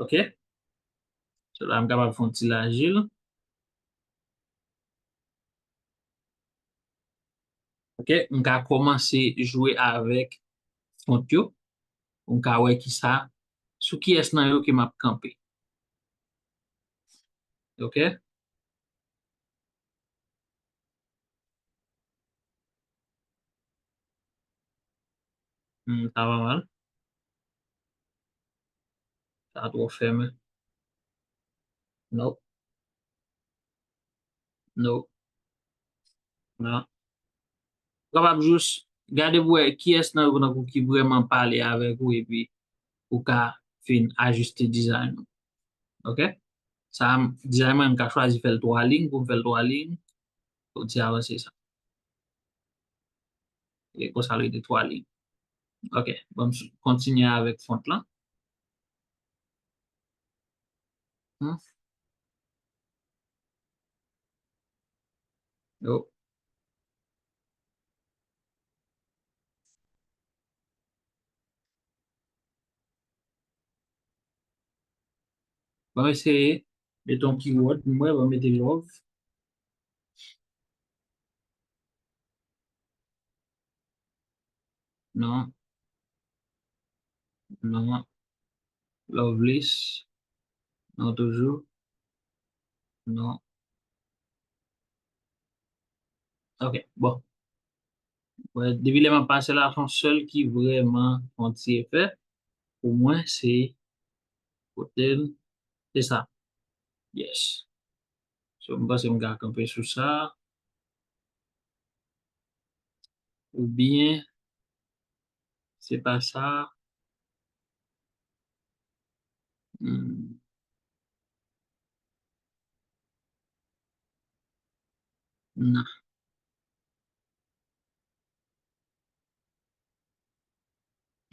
Ok? So la, m kapab fè yon ti laji l. Ok, m ka kòmanse jwe avèk font yo. M ka wè kisa, sou kiyès nan yo ke m ap kanpe. Ok? Hmm, sa pa mal. Sa twò fèmen. No. No. Non. Ou kapab jis gade pou wè kiyès nan yo tankou ki vrèman pale avèk ou epi ou ka fin ajiste dizay ou. Ok? Sa, dizay mwen, m ka chwazi fè l twa liy, pou m fè l twa liy, pou ti avanse sa. E konsa l rete twa liy. Ok, bon, m kontinye avèk font lan. Hmm. Yo. Bon, eseye. Mete yon keyword pou mwen, bon, mete love. Non. Non. Lovelies. Non toujou. Non. Ok, bon. Wè, depi lè m ap pase la, se yon sèl ki vrèman fè yon ti efè. Pou mwen, se kote l, se sa. Yes. So, m panse m ka kanpe sou sa. Oubyen, se pa sa. Hmm. Non.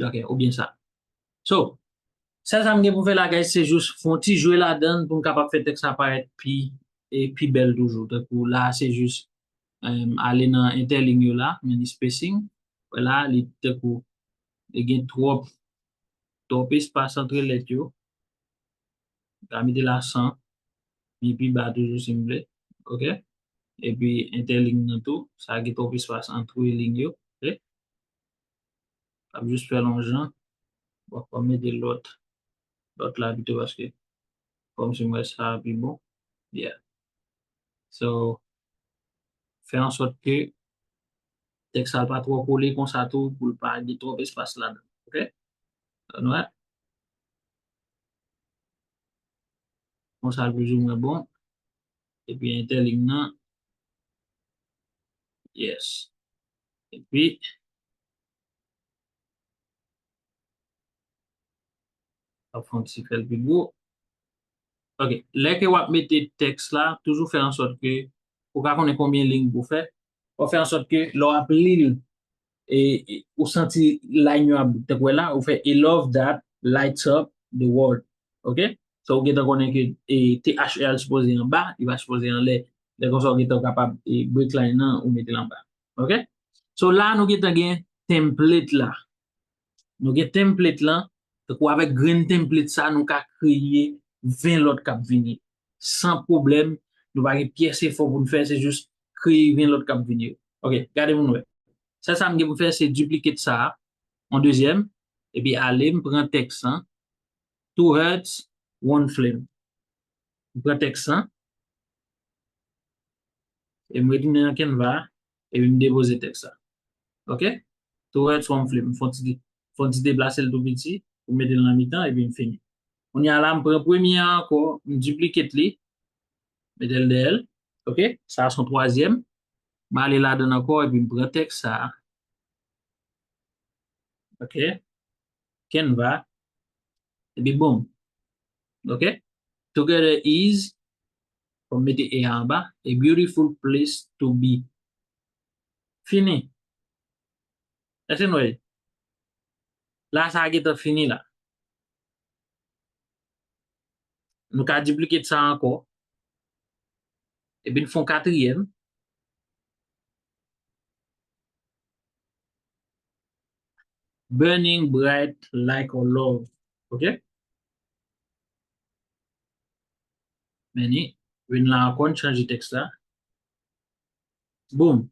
Ok, oubyen sa. So, sèl sa m gen pou m fè la, guys, se jis fè yon ti jwe ladan l pou m kapab fè tèks la parèt pi, e pi bèl toujou. Tankou la, se jis, em, ale nan entèliy yo la, men spacing. Wè la, li tankou, li gen twòp, twòp espas antre lèt yo. M ka mete la san, men pi ba toujou si m vle. Ok? Epi entèliy nan tou, sa gen twòp espas antre liy yo. Ok? Ap jis fè l yon jan. Bon, fò m mete lòt, lòt la pito paske kòmsi m wè sa pi bon. Yeah. So, fè an sòt ke tèks la pa twò kole konsa tou pou l pa gen twòp espas ladan. Ok? Ann wè. Konsa l plizoumwen bon. Epi entèliy nan. Yes. Epi, ap fè yon ti fè l pi gwo. Ok. Lè ke w ap mete tèks la, toujou fè an sòt ke ou ka konnen konbyen liy pou w fè. W ap fè an sòt ke lè w ap li l, e, e, ou santi line yo ap bout. Tankou wè la, ou fè a love that lights up the world. Ok? So, ou gentan konnen ke e, T H R sipoze anba, li pa sipoze anlè. Lè konsa, ou gentan kapab e, break line nan, ou mete l anba. Ok? So, la, nou gentan gen template la. Nou gen template lan, tankou avèk grenn template sa, nou ka kreye ven lòt k ap vini. San pwoblèm, nou pa gen pyès efò pou n fè, se jis kreye ven lòt k ap vini yo. Ok, gade pou n wè. Sèl sa m gen pou fè, se duplicate sa a, yon dezyèm, epi ale, m pran tèks lan, two hearts, one flame. M pran tèks lan, e m retounen nan Canva, epi m depoze tèks la. Ok? Two hearts, one flame. M fè yon ti, fè yon ti deplase l tou piti, pou m mete l nan mitan, epi m fini. Kounye a la, m pran premye a ankò, m duplicate li, mete l dèyè l. Ok? Sa a se yon twazyèm. M ale ladan l ankò, epi m pran tèks sa a. Ok? Canva. Epi boom. Ok? Together is, fò m mete e a anba, a beautiful place to be. Fini. Èske nou wè? La, sa a gentan fini la. Nou ka duplicate sa ankò. Epi n fè yon katriyèm. Burning bright like a love. Ok? Meni, vin la ankò, n chanje tèks la. Boom.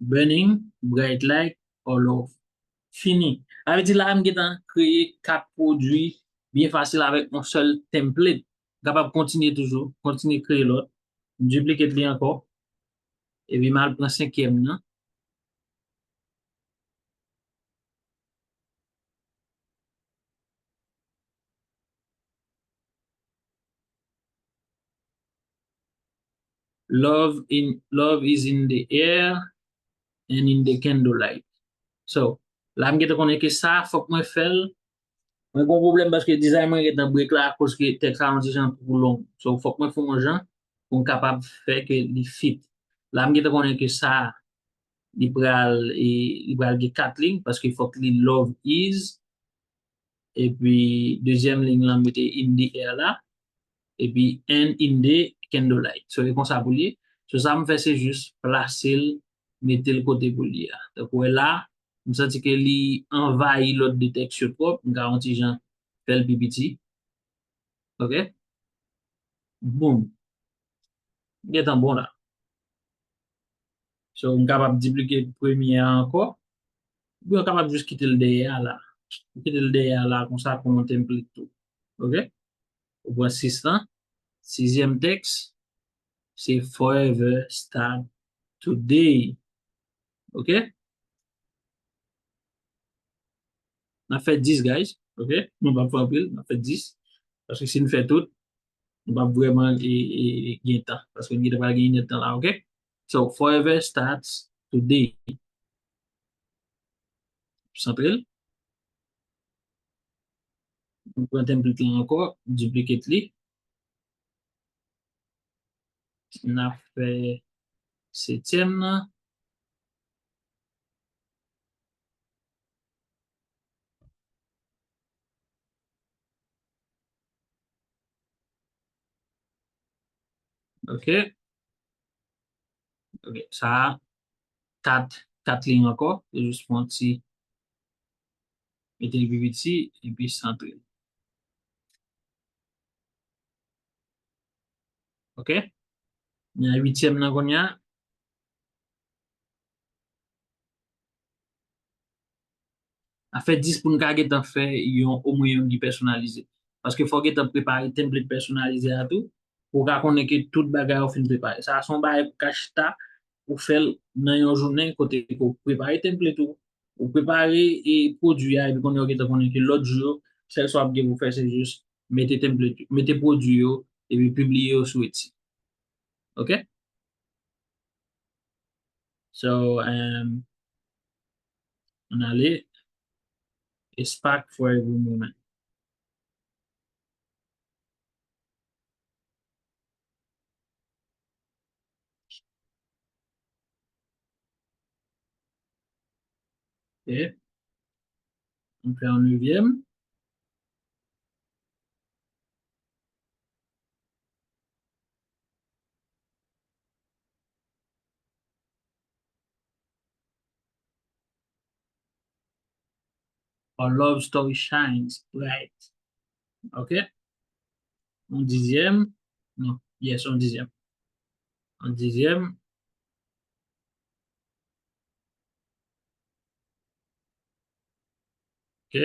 Burning bright like a love. Fini. Sa vle di la, m gentan kreye kat pwodui byen fasil avèk yon sèl template. M kapab kontinye toujou, kontinye kreye lòt. M duplicate li ankò. Epi m al pran senkyèm nan. Love in, love is in the air and in the candlelight. So, la m gentan konnen ke sa, fòk mwen fè l. Mwen gen yon pwoblèm paske design mwen gentan break la akoz ke tèks la yon ti jan twò long. So, fòk mwen fè yon jan pou m kapab fè ke li fit. La m gentan konnen ke sa, li pral, e, li pral gen kat liy paske fòk li love is, epi dezyèm liy lan mete in the air la, epi and in the candlelight. So, e konsa pou l ye. So, sa m fè, se jis plase l, mete l kote pou l ye a. Donk, ou wè la, m santi ke li anvayi lòt de tèks yo twòp, m ka yon ti jan fè l pi piti. Ok? Boom. Gentan bon la. So, m kapab diplike premye a ankò. Oubyen w kapab jis kite l dèyè a la. Ou kite l dèyè a la konsa kòm yon template tou. Ok? Ou pran sis lan. Sizyèm tèks, se Forever Start Today. Ok? N ap fè dis, guys. Ok? Nou p ap fè anpil, n ap fè dis. Paske si n fè tout, nou p ap vrèman e, e, e gen tan. Paske n gentan pral gen inèdtan la, ok? So, Forever Starts Today. Santre l. Nou pran template lan ankò, duplicate li. N ap fè setyèm nan. Ok. Ok, sa a, kat, kat liy ankò, se jis pou yon ti, mete l pi piti, epi santre l. Ok? N a uityèm nan kounye a. a fè dis pou n ka gentan fè yon, omwen yon gui pèsonalize. Paske fò w gentan prepare template pèsonalize a tou, pou w ka konnen ke tout bagay ou fin prepare. Sa a se yon bagay pou w ka chita, ou fè l nan yon jounen kote ke w prepare template ou, ou prepare e pwodui a, epi kounye a w gentan konnen ke lòt jou yo, sèl sa w ap gen pou w fè, se jis mete template, mete pwodui yo, epi pibliye yo sou Etsy. Ok? So, um, ann ale. A spark for every moment. Ok. Ann fè yon nevyèm. A love story shines bright. Ok? Yon dizyèm. Non, yes, yon dizyèm. Yon dizyèm. Ok.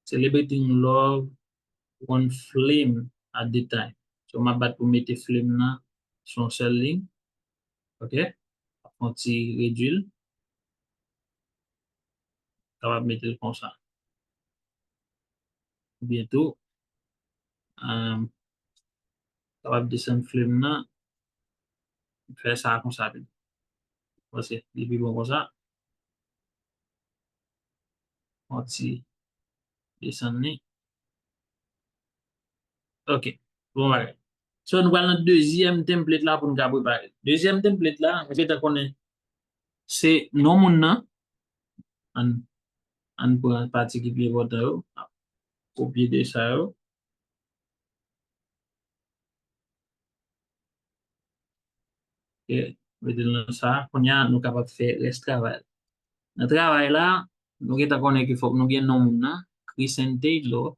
Celebrating love one flame at the time. So, m ap bat pou mete flame nan sou yon sèl liy. Ok? Fè yon ti redui l. Kapab mete l konsa. Oubyen tou, um, kapab desann flame nan. Fè sa konsa pi. Paske li pi bon konsa. Yon ti desann li. Ok. Bon bagay. So, nou pral nan dezyèm template la pou nou ka prepare. Dezyèm template la, nou gentan konnen se non moun nan. Ann, ann pran pati ki pi enpòtan yo. Kopye de sa yo. Ok, mete l nan sa. Kounye a, nou kapab fè rès travay la. Nan travay la, nou gentan konnen ke fòk nou gen non moun nan, Chris N. Taylor.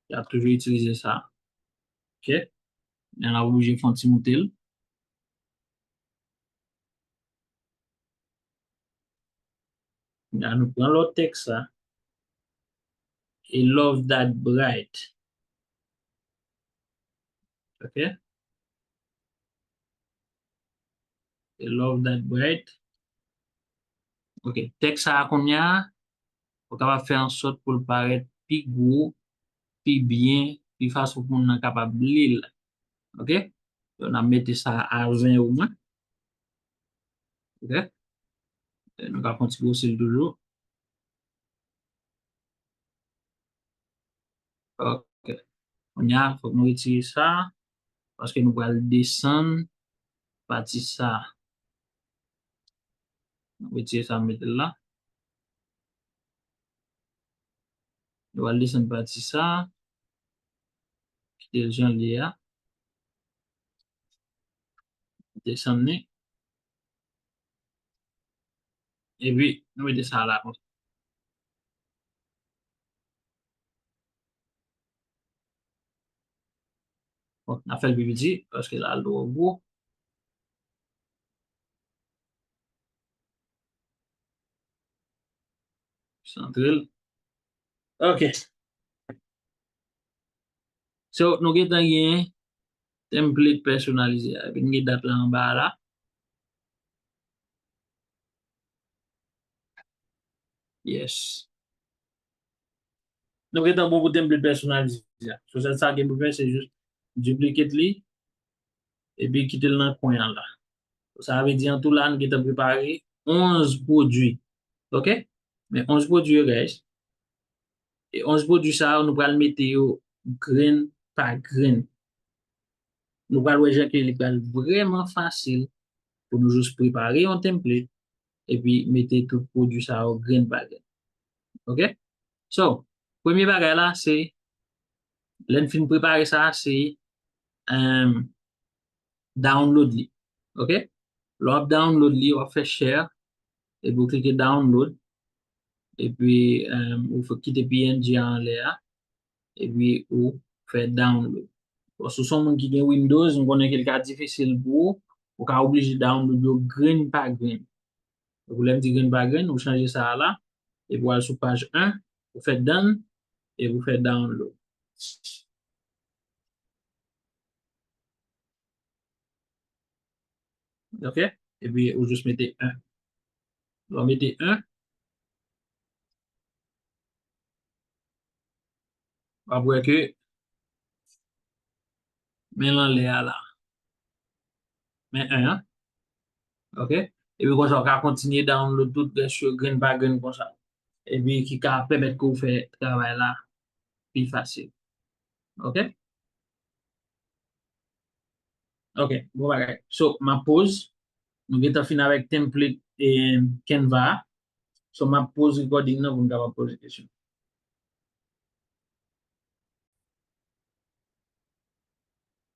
Y ap toujou itilize sa. Ok? N ap oblije fè yon ti moute l. La, nou pran lòt tèks la. A love that bright. Ok? A love that bright. Ok, tèks sa a kounye a, ou kapab fè ansòt pou l parèt pi gwo, pi byen, pi fason pou moun nan kapab li l. Ok? Donk, n ap mete sa a ven omwen. Ok? E nou ka fè yon ti gwosi l toujou. Ok. Kounye a, fòk nou retire sa, paske nou pral desann pati sa. Nou retire sa, mete l la. Nou pral desann pati sa. Kite l jan l ye a. Desann li. Epi, nou mete sa la konsa. Bon, n a fè l pi piti, paske la l twò gwo. Santre l. Ok. So, nou gentan gen template pèsonalize a. Epi n gen dat la anba a la. Yes. Nou gentan bon pou template pèsonalize a. So, sèl sa gen pou fè, se jis duplicate li, epi kite l nan kwen an la. Sa vle di, an tou la, nou gentan prepare onz pwodui. Ok? Men onz pwodui yo, guys. E onz pwodui sa yo, nou pral mete yo grenn pa grenn. Nou pral wè jan ke li pral vrèman fasil pou nou jis prepare yon template epi mete tout pwodui sa yo grenn pa grenn. Ok? So, premye bagay la, se, lè n fin prepare sa, se, em, download li. Ok? Lè w ap download li, w ap fè share, epi w klike download, epi, em, ou fè kite P N G a anlè a, epi ou fè download. Bon, si w se yon moun ki gen Windows, m konnen ke l ka difisil pou ou, ou ka oblije download yo grenn pa grenn. Donk, lè m di grenn pa grenn, ou chanje sa a la, epi w al sou paj en, ou fè done, epi ou fè download. Ok? Epi ou jis mete en. Lè w mete en, w ap wè ke men l anlè a la. Men en an. Ok? Epi konsa, w ka kontinye download tout rès yo grenn pa grenn konsa. Epi ki ka pèmèt ke w fè travay la pi fasil. Ok? Ok, bon bagay. So, m ap poz. Nou gentan fin avèk template e Canva a. So, m ap poz recording nan pou n kapab poze kesyon.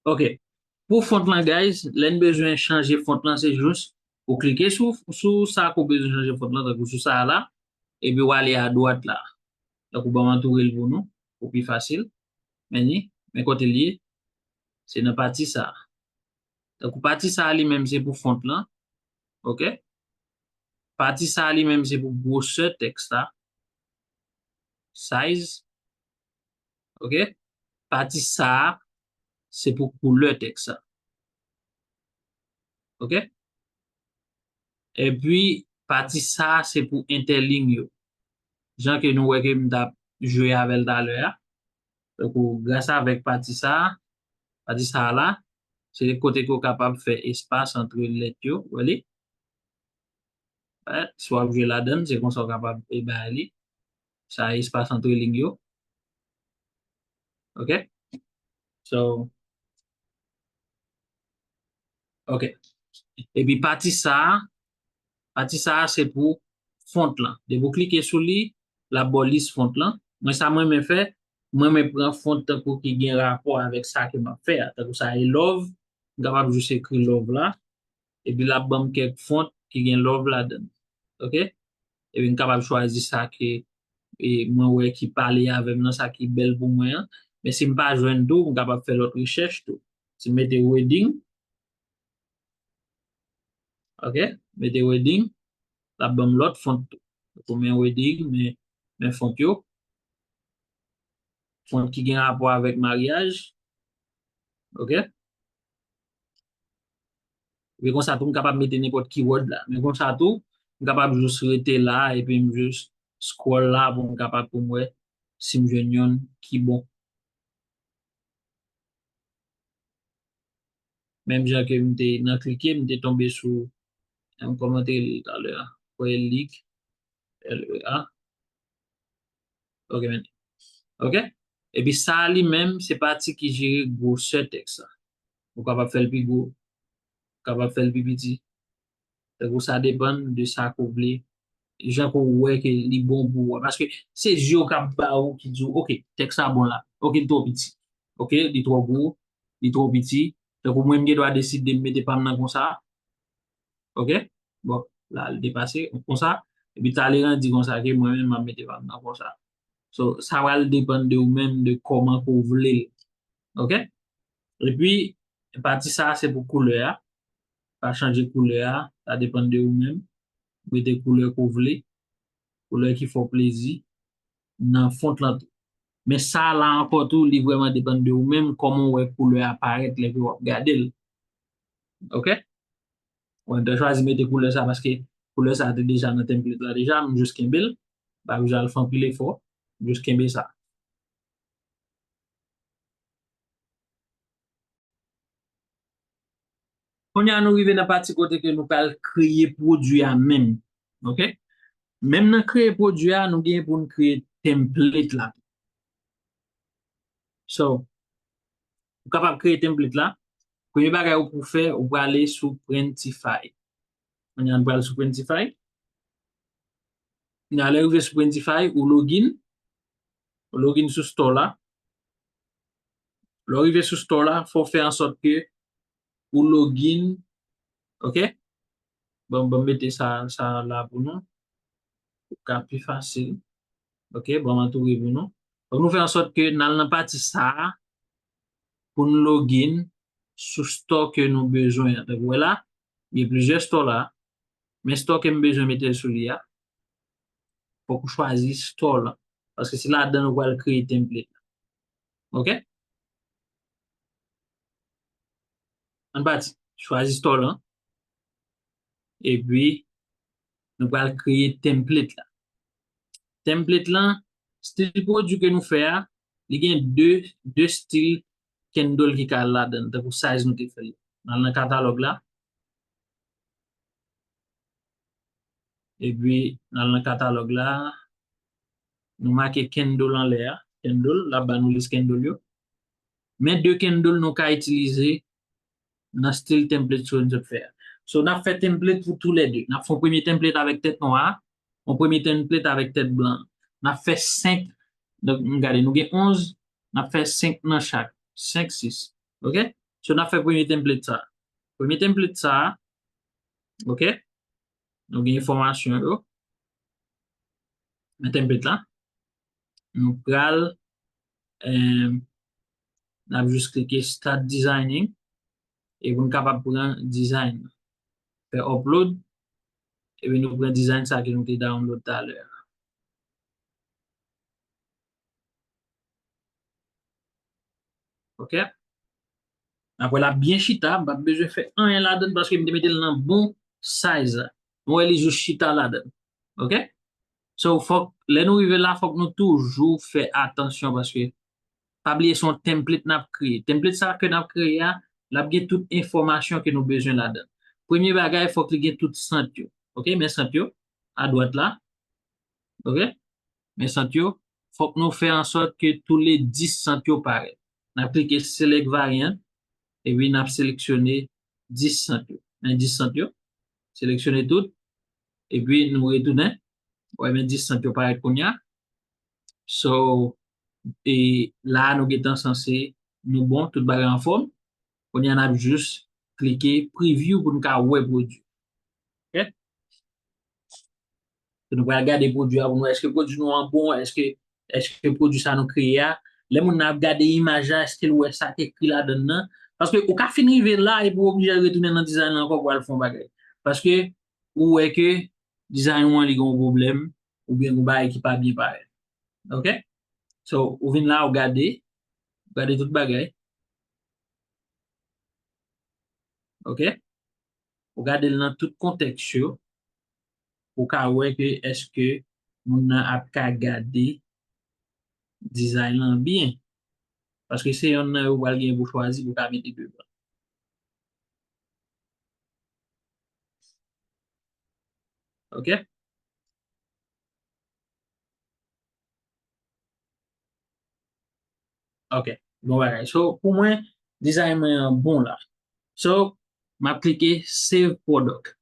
Ok. Pou font lan, guys, lè n bezwen chanje font lan, se jis ou klike sou, sou sa ke w bezwen chanje font lan, tankou sou sa a la, epi w ale adwat la. Tankou ban m antoure l pou nou, pou pi fasil. Men li, men kote l ye, se nan pati sa a. Tankou pati sa a li menm se pou font lan. Ok? Pati sa a li menm se pou gwosè tèks la. Size. Ok? Pati sa a se pou koulè tèks la. Ok? Epi pati sa a se pou entèliy yo. Jan ke nou wè ke m t ap jwe avè l talè a. Donk, ou, gras avèk pati sa a, pati sa a la, se kote ke w kapab fè espas antre lèt yo, w wè li? Right? Si w ap jwe ladan l, se konsa w kapab e bay li. Sa espas antre liy yo. Ok? So, ok. Epi pati sa a, pati sa a se pou font lan. Depi w klike sou li, l ap ba w lis font lan. Mwen, sa mwen renmen fè, mwen renmen pran font tankou ki gen rapò avèk sa ke m ap fè a. Tankou sa e love, m kapab jis ekri love la. Epi l ap ban m kèk font ki gen love ladan l. Ok? Epi m kapab chwazi sa ke, e, mwen wè ki pale avè m nan, sa ki bèl pou mwen an. Men si m pa jwenn tou, m kapab fè lòt rechèch tou. Si m mete wedding, ok, mete wedding, l ap ban m lòt font tou. Pou men wedding, men, men font yo. Font ki gen rapò avèk maryaj. Ok? Epi konsa tou, m kapab mete nenpòt keyword la. Men konsa tou, m kapab jis rete la, epi m jis scroll la pou m kapab pou m wè si m jwenn yonn ki bon. Menm jan ke m te nan klike, m te tonbe sou, m kòmante l talè a. Kwè lik. L E A. Ok, men. Ok? Epi sa a li menm, se pati ki jere gwosè tèks la. Ou kapab fè l pi gwo, ou kapab fè l pi piti. Tankou sa depann de sa ke w vle, jan ke w wè ke li bon pou ou a. Paske se zye w k ap ba ou ki di w, ok, tèks la bon la. Ok, li twò piti. Ok, li twò gwo, li twò piti. Tankou mwen, m gen dwa deside m mete pa m nan konsa. Ok? Bon, la, l depase konsa. Epi talè a di konsa ke mwen menm, m ap mete pa m nan konsa. So, sa pral depann de ou menm, de kòman ke w vle l. Ok? Epi, pati sa a se pou koulè a. Pa chanje koulè a, sa depann de ou menm. Mete koulè ke w vle, koulè ki fè w plezi nan font lan tou. Men sa a la ankò tou, li vrèman depann de ou menm, kòman w wè koulè a parèt lè ke w ap gade l. Ok? Mwen te chwazi mete koulè sa paske koulè sa te deja nan template la deja, m jis kenbe l. M pa bezwen al fè anpil efò, m jis kenbe sa. Kounye a nou rive nan pati kote ke nou pral kreye pwodui a menm. Ok? Menm nan kreye pwodui a, nou gen pou n kreye template la. So, ou kapab kreye template la. Premye bagay ou pou fè, ou prale sou Printify. Kounye a nou pral sou Printify. Kounye a lè w rive sou Printify, ou login. Ou login sou store la. Lè w rive sou store la, fò w fè an sòt ke ou login. Ok? Bon, bon, mete sa, sa la pou nou. Pou ka pi fasil. Ok, bon, m antoure pou nou. Donk, nou fè an sòt ke n al nan pati sa a. pou n login sou store ke nou bezwen an. Donk, ou wè la, gen plizyè store la, men store ke m bezwen mete l sou li a, fòk ou chwazi store lan, paske se ladan nou pral kreye template la. Ok? Ann pati, chwazi store lan, epi nou pral kreye template la. Template lan, stil pwodui ke nou fè a, li gen de, de stil candle ki ka al ladan l, tankou size nou te fè l. N al nan katalòg la, epi n al nan katalòg la, nou make candle anlè a, candle, l ap ba nou lis candle yo. Men de candle nou ka itilize nan stil template sou nou sot fè a. So, n ap fè template pou toulède. N ap fè yon premye template avèk tèt nwa a, yon premye template avèk tèt blan. N ap fè senk, donk, n gade, nou gen onz, n ap fè senk nan chak. Senk, sis. Ok? So, n ap fè premye template sa. Premye template sa, ok? Nou gen enfòmasyon yo. Men template la. Nou pral, eh, n ap jis klike Start Designing. E pou n kapab pran design. Fè upload. Epi nou pran design sa ke nou te download talè a. Ok? Apre l ap byen chita, m p ap bezwen fè anyen ladan l paske m te mete l nan bon size la. Nou wè li jis chita ladan l. Ok? So, fòk, lè nou rive la, fòk nou toujou fè atansyon paske pa bliye se yon template n ap kreye. Template sa ke n ap kreye a, l ap gen tout enfòmasyon ke nou bezwen ladan l. Premye bagay, fòk li gen tout sant yo. Ok? Men sant yo, adwat la. Ok? Men sant yo, fòk nou fè an sòt ke toule dis sant yo parèt. N ap klike Select Variant, epi n ap seleksyone dis sant yo. Men dis sant yo, seleksyone tout, epi nou retounen. Wè, men dis sant yo parèt kounye a. So, e la a nou gentan sanse nou bon, tout bagay anfòm. Kounye a n ap jis klike Preview pou n ka wè pwodui. Ok? So, nou pral gade pwodui a pou nou wè èske pwodui nou an bon, èske, èske pwodui sa nou kreye a, lè moun nan ap gade imaj la, èske l wè sa k ekri ladan l nan? Paske ou ka fin rive la epi w oblije retounen nan design lan ankò pou al fè yon bagay. Paske ou wè ke design ou an li gen yon pwoblèm, oubyen yon bagay ki pa byen parèt. Ok? So, ou vin la, ou gade, ou gade tout bagay. Ok? Ou gade l nan tout kontèks yo, ou ka wè ke èske moun nan ap ka gade design lan byen. Paske se yonn nan yo ou pral gen pou chwazi pou ka mete devan. Ok? Ok, bon bagay. So, pou mwen, design mwen an bon la. So, m ap klike Save Product.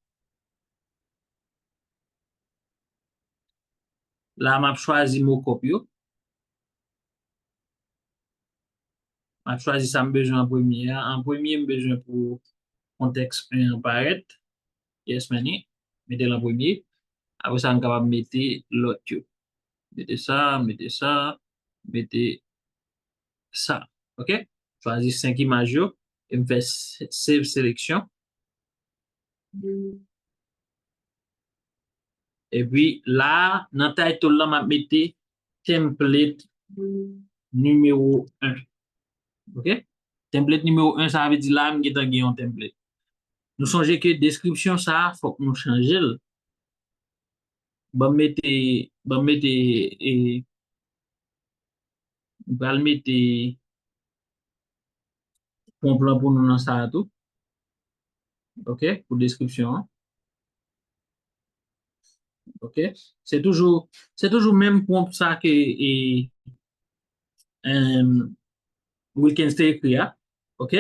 La, m ap chwazi mockup yo. M ap chwazi sa m bezwen an premye a. An premye, m bezwen pou kontèks en an parèt. Yes, many. Mete l an premye. Apre sa, m kapab mete lòt yo. Mete sa, mete sa, mete sa. Ok? Chwazi senk imaj yo e m fè s-, save selection. Epi la, nan title la, m ap mete template nimewo en. Ok? Template nimewo en, sa vle di la, m gentan gen yon template. Nou sonje ke deskripsyon sa a, fòk nou chanje l. Ban m mete, ban m mete, e, m pral mete pwonp lan pou nou nan sa a tou. Ok, pou deskripsyon an. Ok, se toujou, se toujou menm pwonp sa ke, e, em, Wilkens te ekri a. Ok,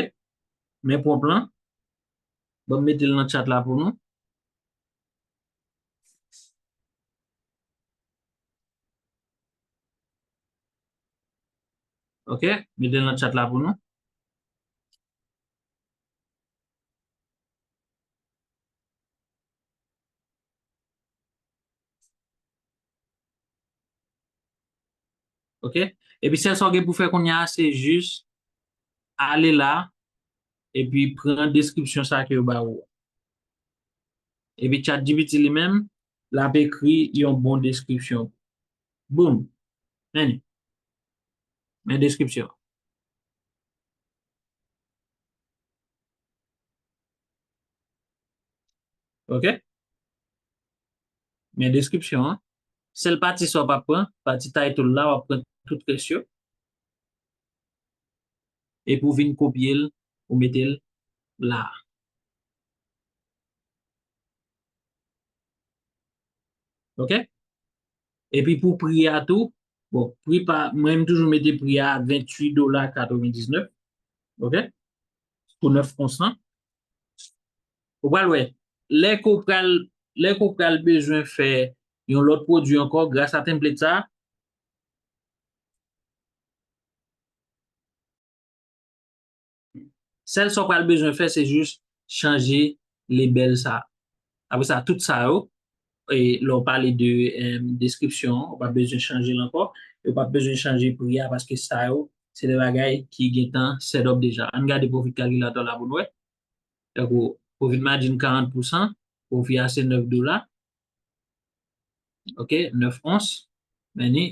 men pwonp lan. Ban m mete l nan chat la pou nou. Ok, mete l nan chat la pou nou. Ok, epi sèl sa w gen pou fè kounye a, se jis ale la, epi pran deskripsyon sa ke yo ba ou. Epi ChatGPT li menm, l ap ekri yon bon deskripsyon. Boom! Men li. Men deskripsyon. Ok? Men deskripsyon an. Sèl pati sa w p ap pran, pati title la, w ap pran tout rès yo. Epi w vin kopye l, ou mete l la. Ok? Epi pou pri a tou, bon, pri pa, mwen m toujou mete pri a venntuit dola katrevendiznèf. Ok? Pou nèf ons lan. Ou pral wè, lè ke w pral, lè ke w pral bezwen fè yon lòt pwodui ankò, gras a template sa, sèl sa w pral bezwen fè, se jis chanje lebèl sa. Apre sa, tout sa yo, e, lè w pale de, em, deskripsyon, ou p ap bezwen chanje l ankò, e ou p ap bezwen chanje pri a, paske sa yo, se de bagay ki gentan set up deja. Ann gade profit calculator la pou n wè. Tankou, profit margin karant pousan, profi a se nèf dola. Ok, nèf ons. Men ni,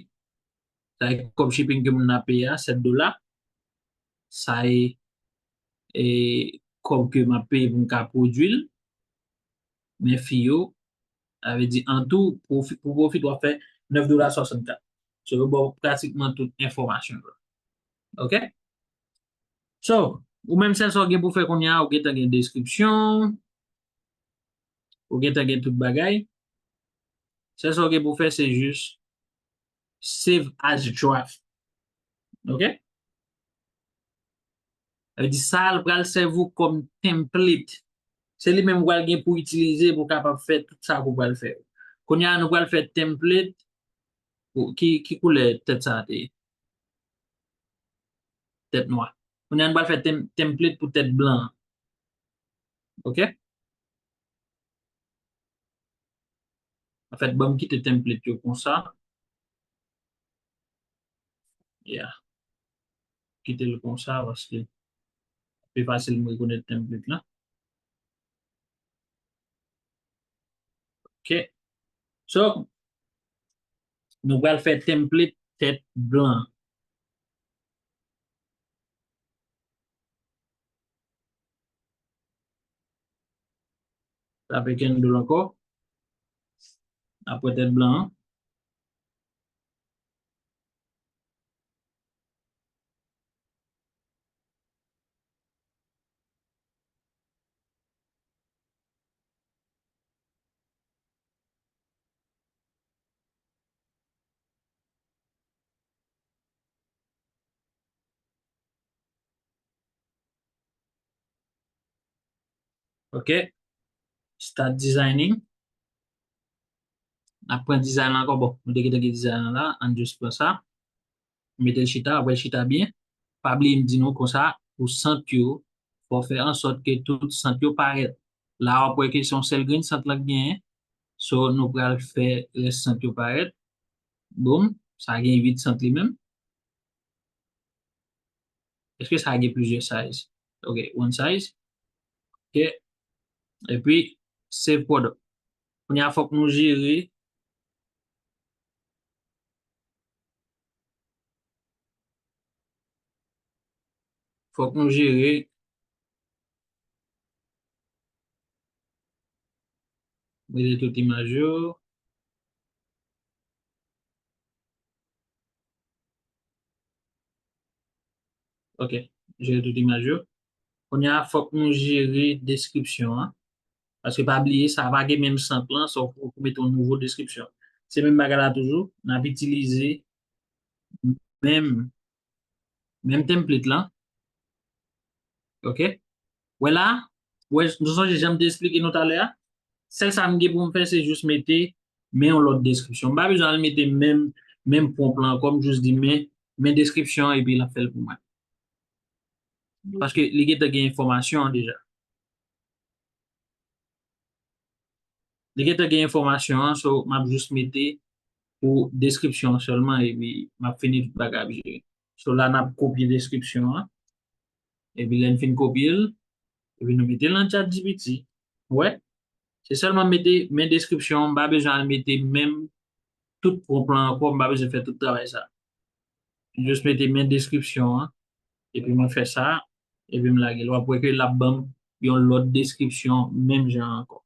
sa e kòb shipping ke moun nan peye a, sèt dola. Sa e, e kòb ke m ap peye pou m ka pwodui l. Men fi yo, sa vle di an tou, pwofi, pou pwofit w ap fè nèf dola swasannkat. So, yo ba w pratikman tout enfòmasyon yo. Ok? So, ou menm sèl sa w gen pou fè kounye a, ou gentan gen deskripsyon, ou gentan gen tout bagay. Sèl sa w gen pou fè, se jis save as draft. Ok? Sa vle di sa l pral sèvi w kòm template. Se li menm ou pral gen pou itilize pou w kapab fè tout sa ke w pral fè. Kounye a, nou pral fè template. Pou, ki, ki koulè tèt sa a te ye? Tèt nwa. Kounye a, nou pral fè tem-, template pou tèt blan an. Ok? Anfèt, ban m kite template yo konsa. Yeah. Kite l konsa, paske pi fasil m rekonèt template la. Ok. So, nou pral fè template tèt blan. Tape candle ankò. Apre tèt blan an. Ok. Start designing. N ap pran design lan ankò. Bon, nou te gentan gen design lan la. Ann jis pran sa. Mete l chita, apre l chita byen. Pa bliye m di nou konsa, pou sant yo, fò w fè an sòt ke tout sant yo parèt. La, w ap wè ke se yon sèl grenn sant lan k genyen. So, nou pral fè rès sant yo parèt. Boom, sa gen uit sant li menm. Èske sa gen plizyè size? Ok, one size. Ok. Epi, save product. Kounye a, fòk nou jere, fòk nou jere, mete tout imaj yo. Ok, jere tout imaj yo. Kounye a, fòk nou jere deskripsyon an. Paske pa bliye, sa pa gen menm sant lan, sa w fòk ou mete yon nouvo deskripsyon. Se menm bagay la toujou, n ap itilize menm, menm template lan. Ok? Wè la, wè, nou sonje jan m te eksplike nou talè a? Sèl sa m gen pou m fè, se jis mete men yon lòt deskripsyon. M pa bezwen al mete menm, menm prompt lan ankò, m jis di men, men deskripsyon an epi l ap fè l pou mwen. Paske li gentan gen enfòmasyon an deja. Li gentan gen enfòmasyon an, so m ap jis mete pou deskripsyon an sèlman epi m ap fini tout bagay ap jere. So la n ap kopye deskripsyon an. Epi lè n fin kopye l, epi nou mete l nan ChatGPT. Ou wè? Se sèlman mete men deskripsyon an, m pa bezwen al mete menm tout pwonp lan ankò, m pa bezwen fè tout travay sa. Jis mete men deskripsyon an, epi mwen fè sa, epi m lage l. W ap wè ke l ap ban m yon lòt deskripsyon menm jan ankò.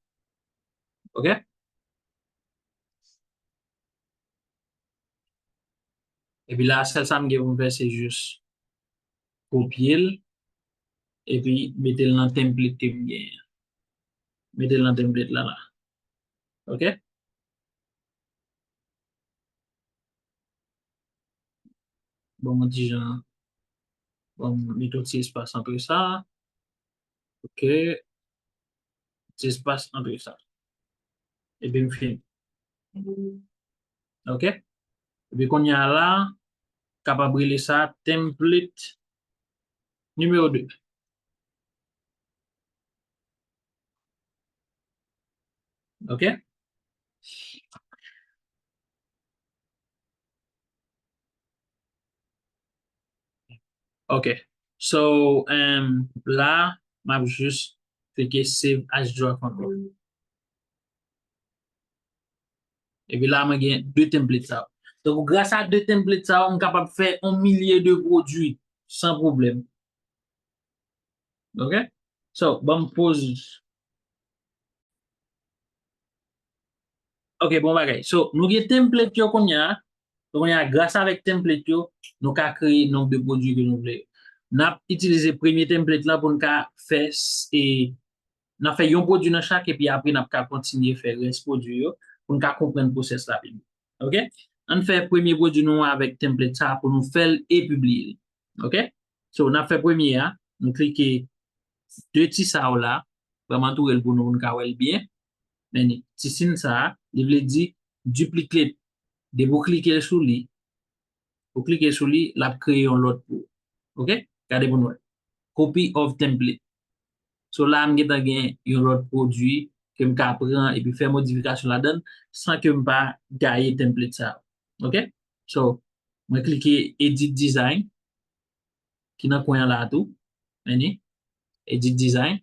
Oke? Epi la, sèl sa m gen pou m fè, se jis kopye l, epi mete l nan template ke m genyen. Mete l nan template la, la. Oke? Bon, yon ti jan, bon, mete yon ti espas antre sa. Oke. Ti espas antre sa. Epi m fini. Oke? Epi kounye a la, kapab rele sa template nimewo de. Oke? Oke. So, um, la, m ap jis klike save as draft ankò. Epi la, mwen gen de template sa yo. Donk, gras a de template sa yo, m kapab fè yon milye de pwodui san pwoblèm. Oke? So, ban m poz. Oke, bon bagay. So, nou gen template yo kounye a. Kounye a, gras avèk template yo, nou ka kreye nonb de pwodui ke nou vle yo. N ap itilize premye template la pou n ka fè s-, e, n ap fè yon pwodui nan chak, epi apre n ap ka kontinye fè rès pwodui yo, pou n ka konprann pwosès la pi byen. Oke? Ann fè premye pwodui nou avèk template sa pou nou fè l e pibliye l. Oke? So, n ap fè premye a, nou klike de ti sa yo la, vrèman toure l pou nou, pou n ka wè l byen. Men ni, ti siy sa a, li vle di duplicate. Depi w klike sou li, ou klike sou li, l ap kreye yon lòt pou ou. Oke? Gade pou n wè. Copy of template. So la, m gentan gen yon lòt pwodui ke m ka pran epi fè modifikasyon ladan l san ke m pa gaye template sa yo. Oke? So, mwen klike Edit Design, ki nan kwen an la tou. Men ni, Edit Design.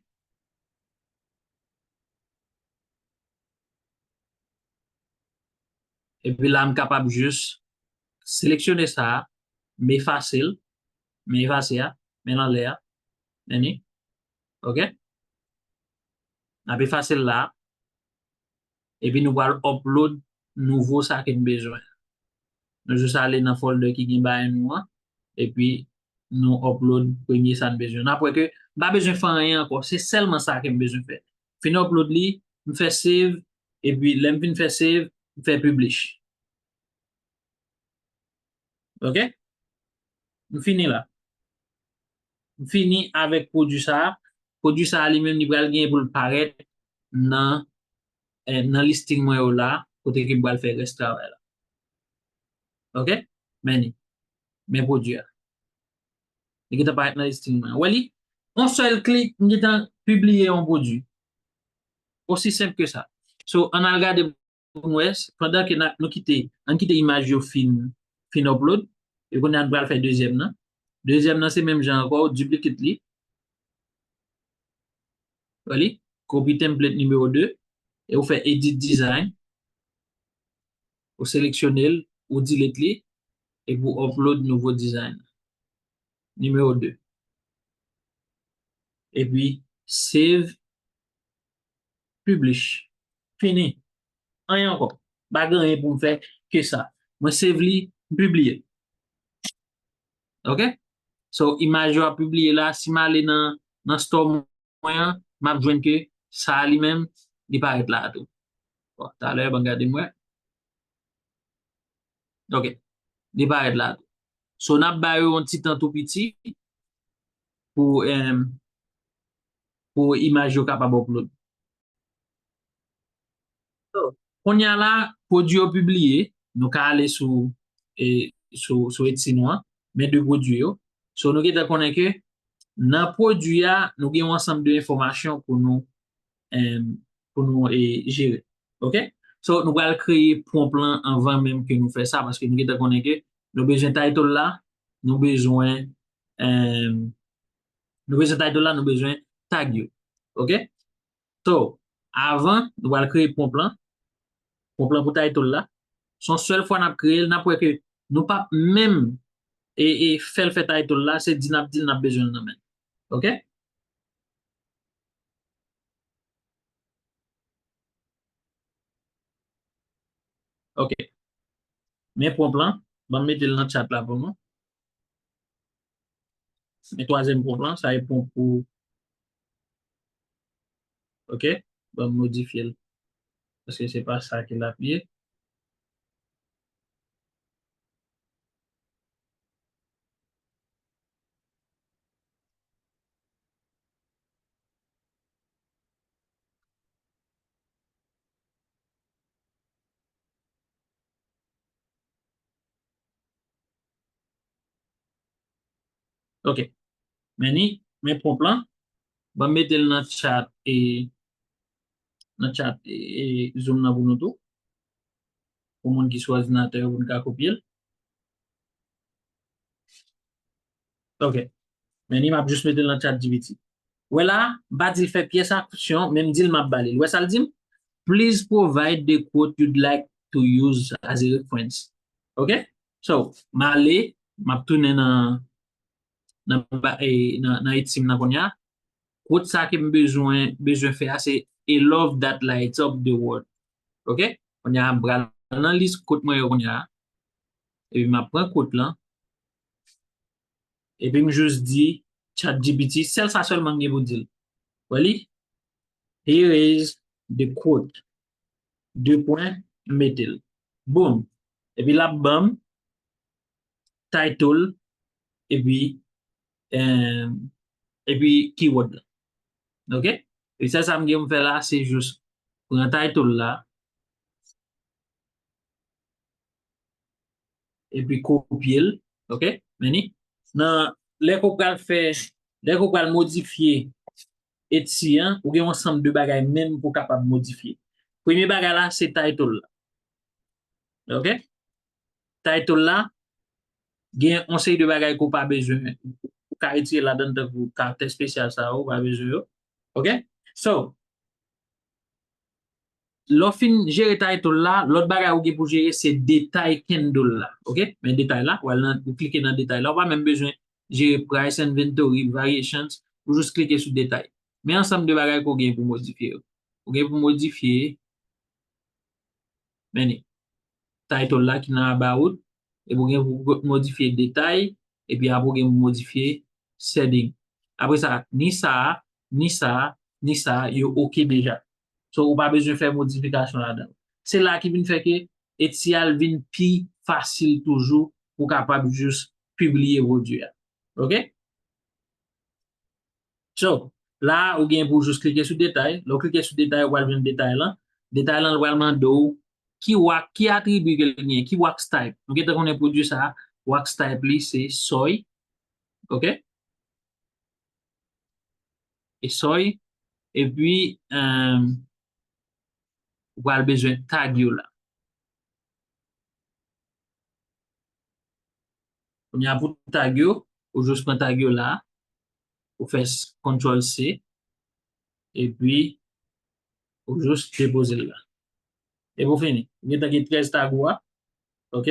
Epi la, m kapab jis seleksyone sa a, m efase l, m efase a, men l anlè a. Men ni. Oke? N ap efase l la. Epi nou pral upload nouvo sa ke n bezwen. Nou jis ale nan folder ki gen bagay nou an, epi nou upload premye sa n bezwen. N ap wè ke m pa bezwen fè anyen ankò, se sèlman sa ke m bezwen fè. Fin upload li, m fè save, epi lè m fin fè save, m fè publish. Oke? M fini la. M fini avèk pwodui sa a. Pwodui sa a li menm, li pral genyen pou l parèt nan, eh, nan listing mwen yo la, kote ke m pral fè rès travay la. Oke? Men ni. Men pwodui a. Li gentan parèt nan listing mwen. Wè li? Yon sèl klik, m gentan pibliye yon pwodui. Osi senp ke sa. So, ann al gade pou n wè, pandan ke n ap, nou kite, ann kite imaj yo fin, fin upload, e kounye a n pral fè dezyèm nan. Dezyèm nan, se menm jan ankò, ou duplicate li. Wè li? Copy template nimewo de, e ou fè Edit Design, ou seleksyone l, ou delete li, epi ou upload nouvo design. Nimewo de. Epi, save, publish. Fini. Anyen ankò. Pa gen anyen pou m fè ke sa. Mwen save li, m pibliye. Oke? So, imaj yo ap pibliye la, si m ale nan, nan store mwen an, m ap jwenn ke sa a li menm, li parèt la tou. Bon, talè, ban gade m wè. Oke. Li parèt la tou. So, n ap ba yo yon ti tan tou piti pou, em, pou imaj yo kapab upload. So, kounye a la, pwodui yo pibliye, nou ka ale sou, e, sou, sou Etsy nou an, men de pwodui yo. So, nou gentan konnen ke nan pwodui a, nou gen yon ansanm de enfòmasyon pou nou, em, pou nou, e, jere. Oke? So, nou pral kreye pwonp lan anvan menm ke nou fè sa, paske nou gentan konnen ke nou bezwen title la, nou bezwen, em, Nou bezwen title la, nou bezwen tag yo. Ok? So, avan, nou pral kreye prompt lan. Prompt lan pou title la. Se yon sèl fwa n ap kreye l, n ap wè ke nou p ap menm e, e fè l fè title la, se di n ap di l n ap bezwen l nan men l. Ok? Ok. Men prompt lan, ban m mete l nan chat la pou nou. Men twazyèm prompt lan, sa e prompt pou, ok, ban m modifye l. Paske se pa sa ke l ap ye. Ok. Men ni, men prompt lan. Ban m mete l nan chat e, nan chat e, e Zoom nan pou nou tou. Pou moun ki sou òdinatè yo, pou n ka kopye l. Ok. Men ni m ap jis mete l nan chat G P T. Wè la, m pa di l fè pyès aksyon, men m di l m ap ba li l. Wè sa l di m? Please provide the quote you'd like to use as a reference. Ok? So, m ale, m ap tounen nan, nan, ba- e, nan, nan etsim nan kounye a. Quote sa ke m bezwen, bezwen fè a, se a love that lights up the world. Ok? Kounye a, m pral nan lis quote mwen yo kounye a. Epi m ap pran quote lan. Epi m jis di chat G P T, sèl sa sèlman m gen pou di l. Wè li? Here is the quote. De pwen, m mete l. Boom. Epi l ap ban m title, epi, em, epi keyword la. Ok? E sèl sa m gen pou m fè la, se jis pran title la, epi kopye l, ok? Men ni, nan, lè ke w pral fè, lè ke w pral modifye Etsy an, ou gen yon ansanm de bagay menm pou w kapab modifye. Premye bagay la, se title la. Ok? Title la, gen yon seri de bagay ke w pa bezwen. Ou ka retire ladan l tankou karaktè espesyal sa yo, ou pa bezwen yo. Ok? So, lè w fin jere title la, lòt bagay ou gen pou jere se detay candle la. Ok? Men detay la, w al nan, ou klike nan detay la. Ou pa menm bezwen jere price, inventory, variations, ou jis klike sou detay. Men ansanm de bagay ke w gen pou modifye yo. Ou gen pou modifye, men ni, title la ki nan about, epi ou gen pou modifye detay, epi apre ou gen pou modifye setting. Apre sa, ni sa a, ni sa a, ni sa a, yo ok deja. So, ou pa bezwen fè modifikasyon ladan. Se la ki vin fè ke Etsy a vin pi fasil toujou pou w kapab jis pibliye pwodui a. Ok? So, la, ou gen pou jis klike sou detay. Lè w klike sou detay, ou pral jwenn detay lan. Detay lan, li pral mande w ki wax, ki atribi ke l genyen, ki wax type. Nou gentan konnen pwodui sa a, wax type li se soy. Ok? E soy. Epi, em, ou pral bezwen tag yo la. Kounye a pou tag yo, ou jis pran tag yo la, ou fè s- control C, epi ou jis depoze l la. Epi ou fini. Ou gentan gen trèz tag ou a. Ok?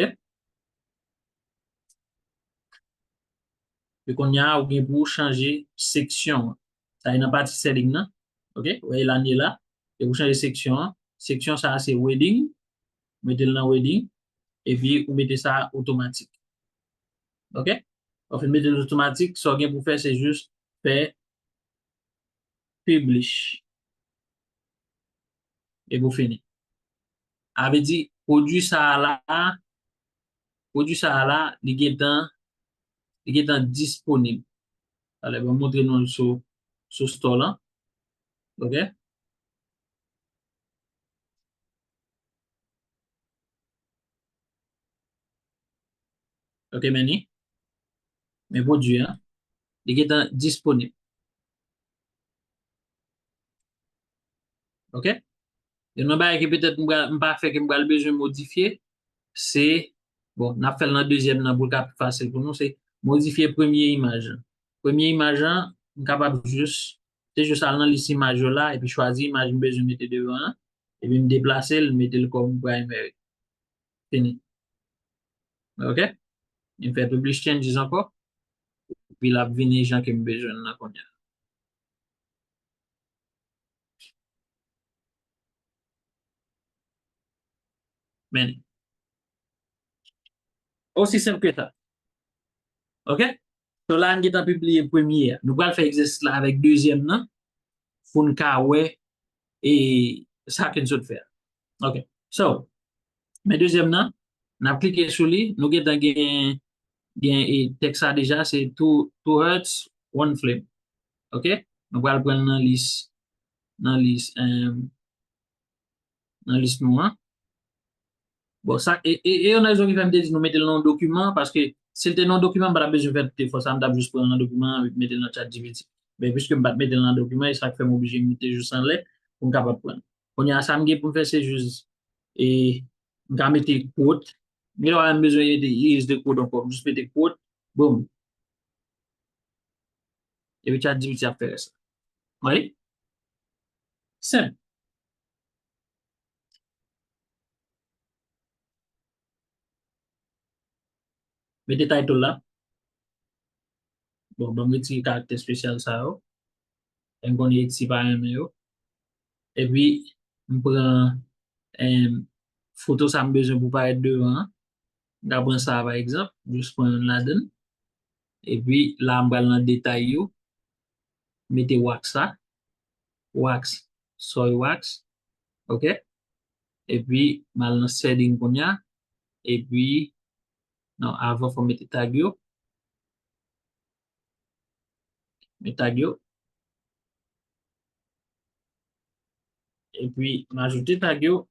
Epi kounye a, ou gen pou w chanje seksyon an. Sa e nan pati setting nan. Ok? Ou wè l ane la. Epi ou chanje seksyon an. Seksyon sa a se wedding. Mete l nan wedding. Epi ou mete sa otomatik. Ok? Ou fin mete l otomatik, sa w gen pou fè, se jis fè publish. Epi ou fini. A vle di, pwodui sa a la, pwodui sa a la, li gentan, li gentan disponib. Talè, ban m montre nou l sou, sou store lan. Ok? Ok, men ni. Men pwodui an, li gentan disponib. Ok? Youn nan bagay ke petèt m pral, m pa fè ke m pral bezwen modifye, se, bon, n ap fè l nan dezyèm nan pou l ka pi fasil pou nou, se modifye premye imaj lan. Premye imaj lan, m kapab jis, se jis al nan lis imaj yo la, epi chwazi imaj m bezwen mete devan an, epi m deplase l, mete l kòm primary. Fini. Ok? M fè publish changes ankò, epi l ap vini jan ke m bezwen l nan kounye a. Men, osi senp ke sa. Ok? So la, n gentan pibliye premye a. Nou pral fè egzèsis la avèk dezyèm nan pou n ka wè e sa ke n sot fè a. Ok. So, men dezyèm nan, n ap klike sou li, nou gentan gen, gen e, tèks sa deja, se two, two hertz, one flame. Ok? Nou pral pran l nan lis, nan lis, em, nan lis nou an. Bon, sa, e, e, e yon nan rezon ki fè m te di nou mete l nan yon dokiman, paske si l te nan yon dokiman, m pa t ap bezwen fè tout efò sa, m t ap jis pran l nan dokiman an, mete l nan ChatGPT. Men piske m pa t mete l nan dokiman, e sa k fè m oblije mete jis anlè pou m kapab pran l. Kounye a, sa m gen pou m fè, se jis, e, m ka mete quote. Gen lè w pa menm bezwen mete use the quote ankò, jis mete quote, boom. Epi ChatGPT ap fè rès la. Wi. Senp. Mete title la. Bon, ban m retire karaktè espesyal sa yo. E m konnen Etty pa renmen yo. Epi, m pran, em, foto sa m bezwen pou parèt devan an. M ka pran sa a, pa egzanp, jis pran youn ladan l. Epi, la, m pral nan detay yo. Mete wax la. Wax, soy wax. Ok? Epi, m al nan setting kounye a. Epi, non, avan, fò m mete tag yo. Men tag yo. Epi, m ajoute tag yo.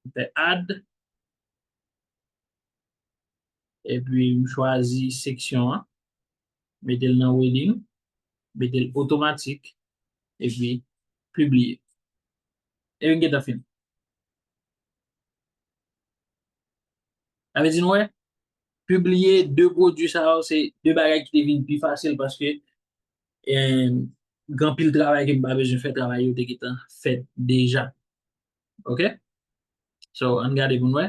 M fè add. Epi, m chwazi seksyon an. Mete l nan wedding. Mete l otomatik. Epi, pibliye. Epi, m gentan fini. Sa vle di nou wè, pibliye de pwodui sa yo, se de bagay ki te vin pi fasil paske, em, gen anpil travay ke m pa bezwen fè, travay yo te gentan fèt deja. Ok? So, ann gade pou n wè.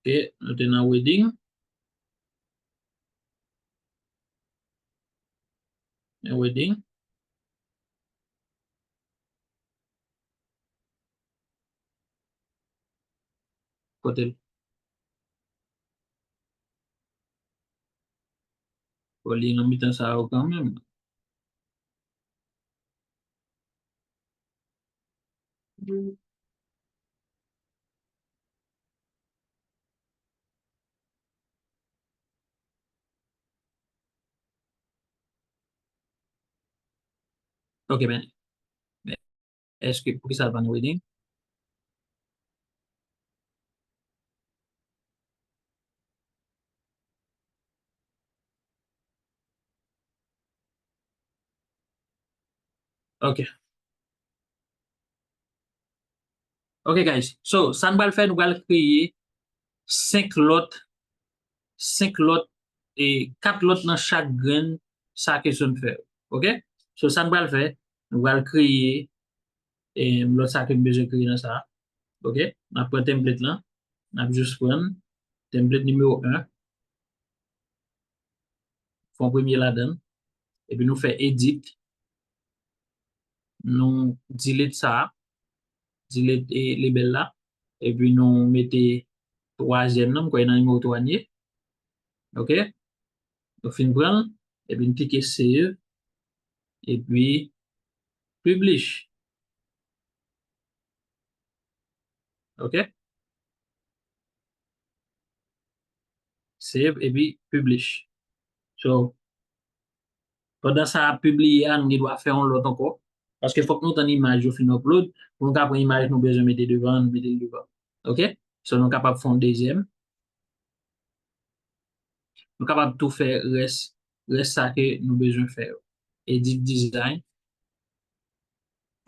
Ok, nou te nan wedding. Nan wedding. Kote l? Fò li nan mitan sa yo kanmenm. Ok, men. Èske, poukisa l pa nan wedding? Ok. Ok, guys. So, sa n pral fè, nou pral kreye senk lòt, senk lòt, e kat lòt nan chak grenn sa ke zòn fè. Ok? So, sa n pral fè, nou pral kreye, e, lòt sa ke m bezwen kreye nan sa. Ok? N ap pran template lan. N ap jis pran template nimewo en. Fè yon premye ladan l. Epi nou fè edit. Nou delete sa. Delete, e, label la. Epi nou mete twazyèm nan, m kwè nan nimewo twa n ye. Ok? Nou fin pran l, epi n klike save, epi publish. Ok? Save, epi publish. So, pandan sa ap pibliye a, nou gen dwa fè yon lòt ankò. Paske fòk nou tann imaj yo fin upload, pou nou ka pran imaj nou bezwen mete devan, nou mete l devan. Ok? So, nou kapab fè yon dezyèm. Nou kapab tou fè rès, rès sa ke nou bezwen fè yo. Edit design,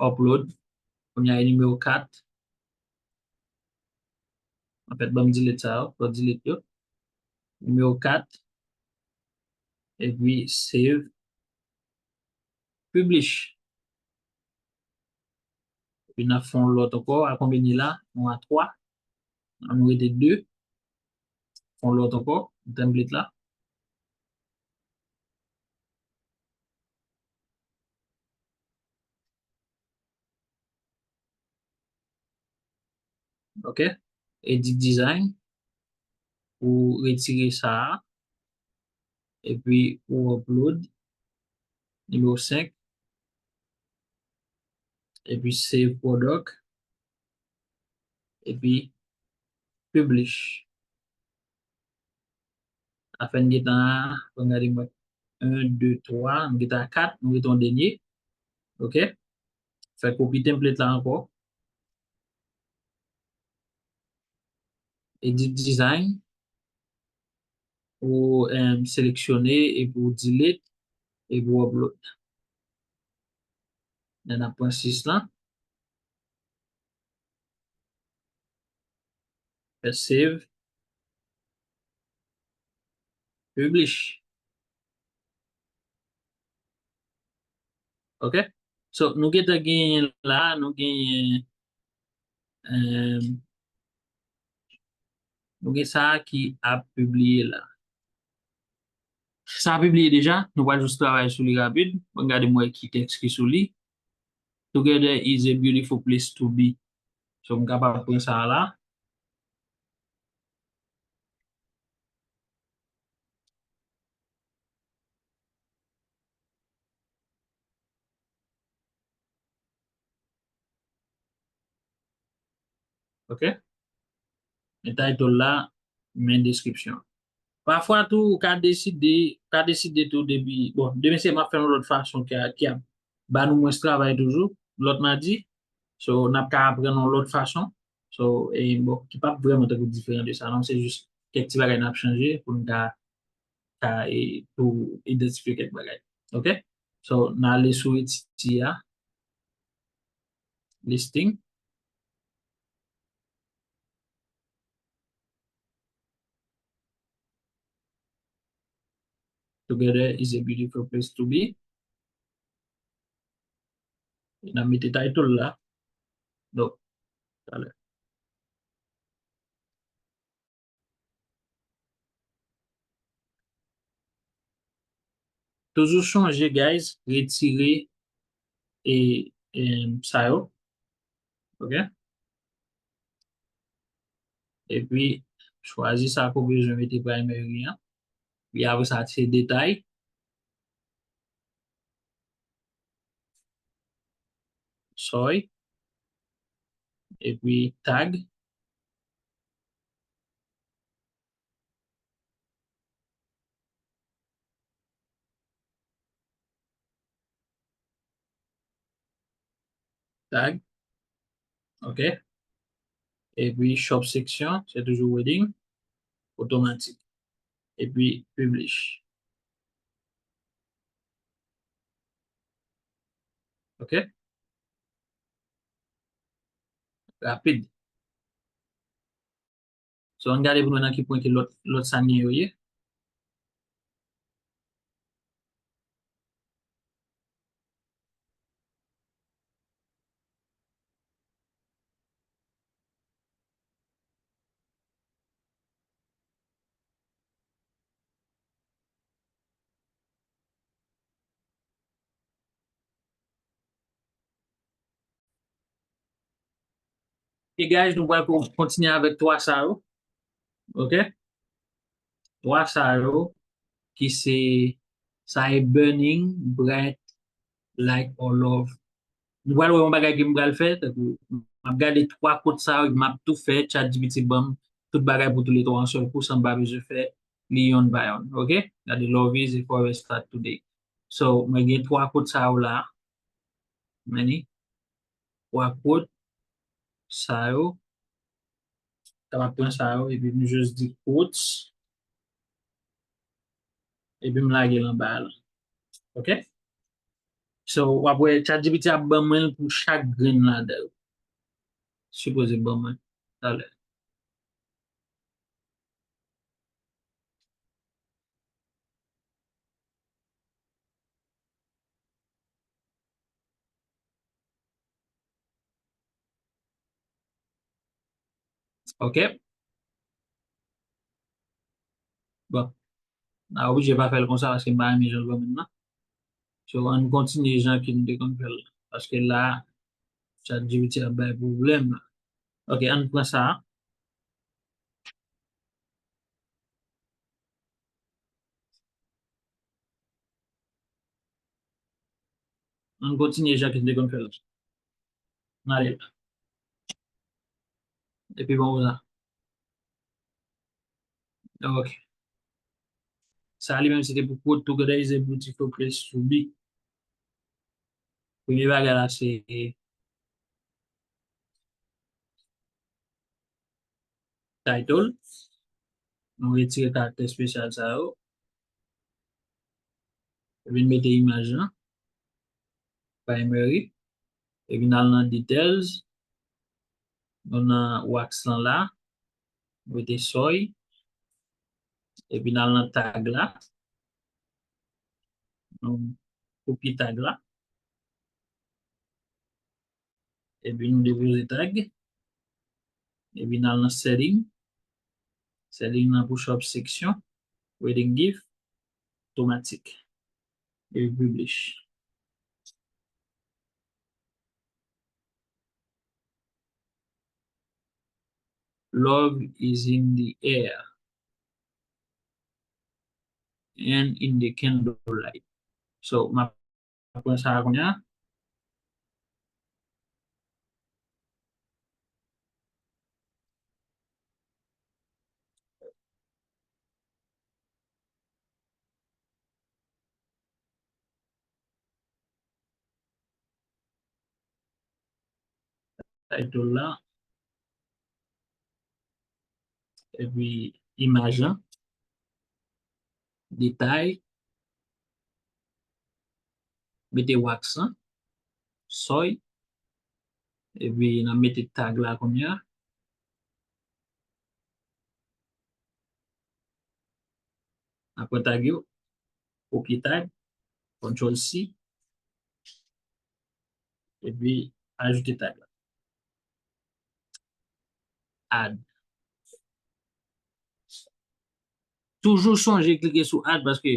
upload, kounye a e nimewo kat. Anfèt, ban m delete sa yo, fò delete yo. Nimewo kat, epi save, publish. Epi n ap fè yon lòt ankò, a konbyen li la? Nou a twa. An nou rete de. Fè yon lòt ankò, template la. Ok. Edit design. Ou retire sa a. Epi ou upload. Nimewo senk. Epi save product. Epi publish. Afè n gentan, fò n gade mwen. En, de, twa, n gentan kat, nou rete yon dènye. Ok. Fè kopi template la ankò. Edit design. Ou em, seleksyone epi ou delete epi ou upload. Lè n ap pran sis lan. Fè save. Publish. Ok. So, nou gentan genyen la, nou genyen, em, nou gen sa a ki ap pibliye la. Sa a pibliye deja, nou pral jis travay sou li rapid. Bon, gade m wè ki tèks ki sou li. Together is a beautiful place to be. So, m kapab pran sa a la. Ok. Men title la, men description. Pafwa tou, ou ka deside, ou ka deside tou depi, bon, demen se m ap fè yon lòt fason ki a, ki ap ba nou mwens travay toujou, lòt madi. So, n ap ka aprann yon lòt fason. So, e, bon, ki p ap vrèman tankou diferan de sa, non, se jis kèk ti bagay n ap chanje pou n ka, ka, e, tou idantifye kèk bagay. Ok? So, n ale sou etiti a. Listing. Together is a beautiful place to be. E n ap mete title la. Donk, talè. Toujou sonje, guys, retire e, e sa yo. Ok? Epi, chwazi sa ke w bezwen mete primary an. Epi apre sa, se detay. Sòy. Epi tag. Tag. Ok. Epi shop section, se toujou wedding. Otomatik. Epi publish. Ok. Rapid. So, ann gade pou nou wè nan ki pwen ke lòt, lòt sa n gen yo ye. E guys, nou pral ko-, kontinye avèk twa sa yo. Ok? Twa sa yo ki se, sa e burning bright like or love. Nou pral wè yon bagay ke m pral fè, tankou m ap gade twa kot sa yo, m ap tou fè, ChatGPT ban m tout bagay pou toulètwa yon sèl kou san m pa bezwen fè li yonn pa yonn. Ok? Gade, love is a forever start today. So, mwen gen twa kot sa yo la. Men li. Twa kot sa yo. Sa m ap pran sa yo, epi m jis di quotes. Epi m lage l anba la. Ok? So, w ap wè, ChatGPT ap ban mwen l pou chak grenn ladan yo. Sipoze ban mwen talè. Ok? Bon. M a oblije pa fè l konsa paske m pa renmen jan l pran moun nan. So, ann kontinye jan ke nou te konn fè l. Paske la, ChatGPT ap bay pwoblèm la. Ok, ann pran sa a. Ann kontinye jan ke nou te konn fè l. N ale la. Epi bon, konsa. Ok. Sa li menm se te pou quote together is a beautiful place to be. Premye bagay la se title. Nou retire karaktè espesyal sa yo. Epi n mete imaj lan. Primary. Epi n al nan details. Nou nan wax lan la. Mete seuil. Epi n al nan tag la. Nou kopye tag la. Epi nou depoze tag. Epi n al nan setting. Setting nan pou shop section. Wedding gift. Otomatik. Epi publish. Love is in the air and in the candlelight. So, m ap pran sa a kounye a. Title la. Epi imaj lan. Detay. Mete wax lan. Seuil. Epi n ap mete tag la kounye a. N ap pran tag yo. Kopye tag. Control C. Epi ajoute tag la. Add. Toujou sonje klike sou add paske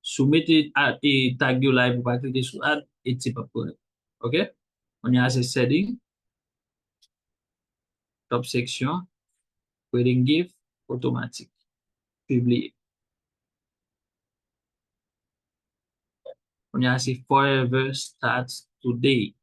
si w mete a- e tag yo la epi w pa klike sou add, Etsy p ap konnen. Ok? Kounye a se setting, top section, wedding gift, otomatik. Pibliye. Kounye a se forever starts today.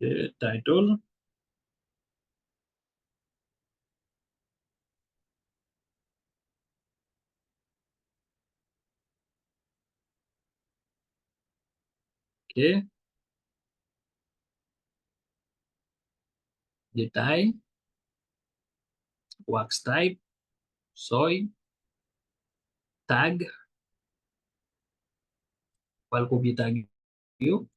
Eh, title. Ok. Detay. Wax type. Seuil. Tag. Pral kopye tag yo.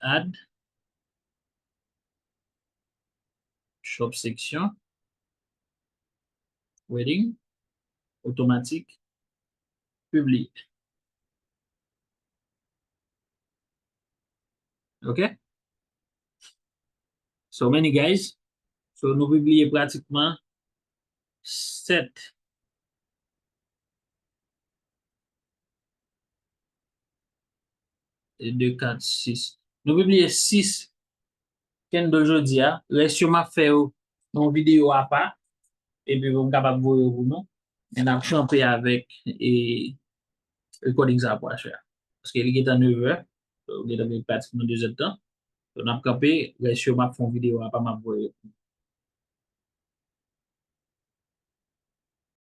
Add. Shop section. Wedding. Otomatik. Pibliye. Ok? So many guys. So nou pibliye pratikman sèt e de, kat, sis. Nou pibliye sis candle jodi a. Rès yo m ap fè yo nan yon videyo apa. Epi pou m kapab voye yo pou nou. Men n ap kanpe avèk e recording sa pou aswè a. Paske li gentan nevè. So, gentan gen pratikman dezèdtan. So, n ap kanpe, rès yo m ap fè yon videyo apa m ap voye.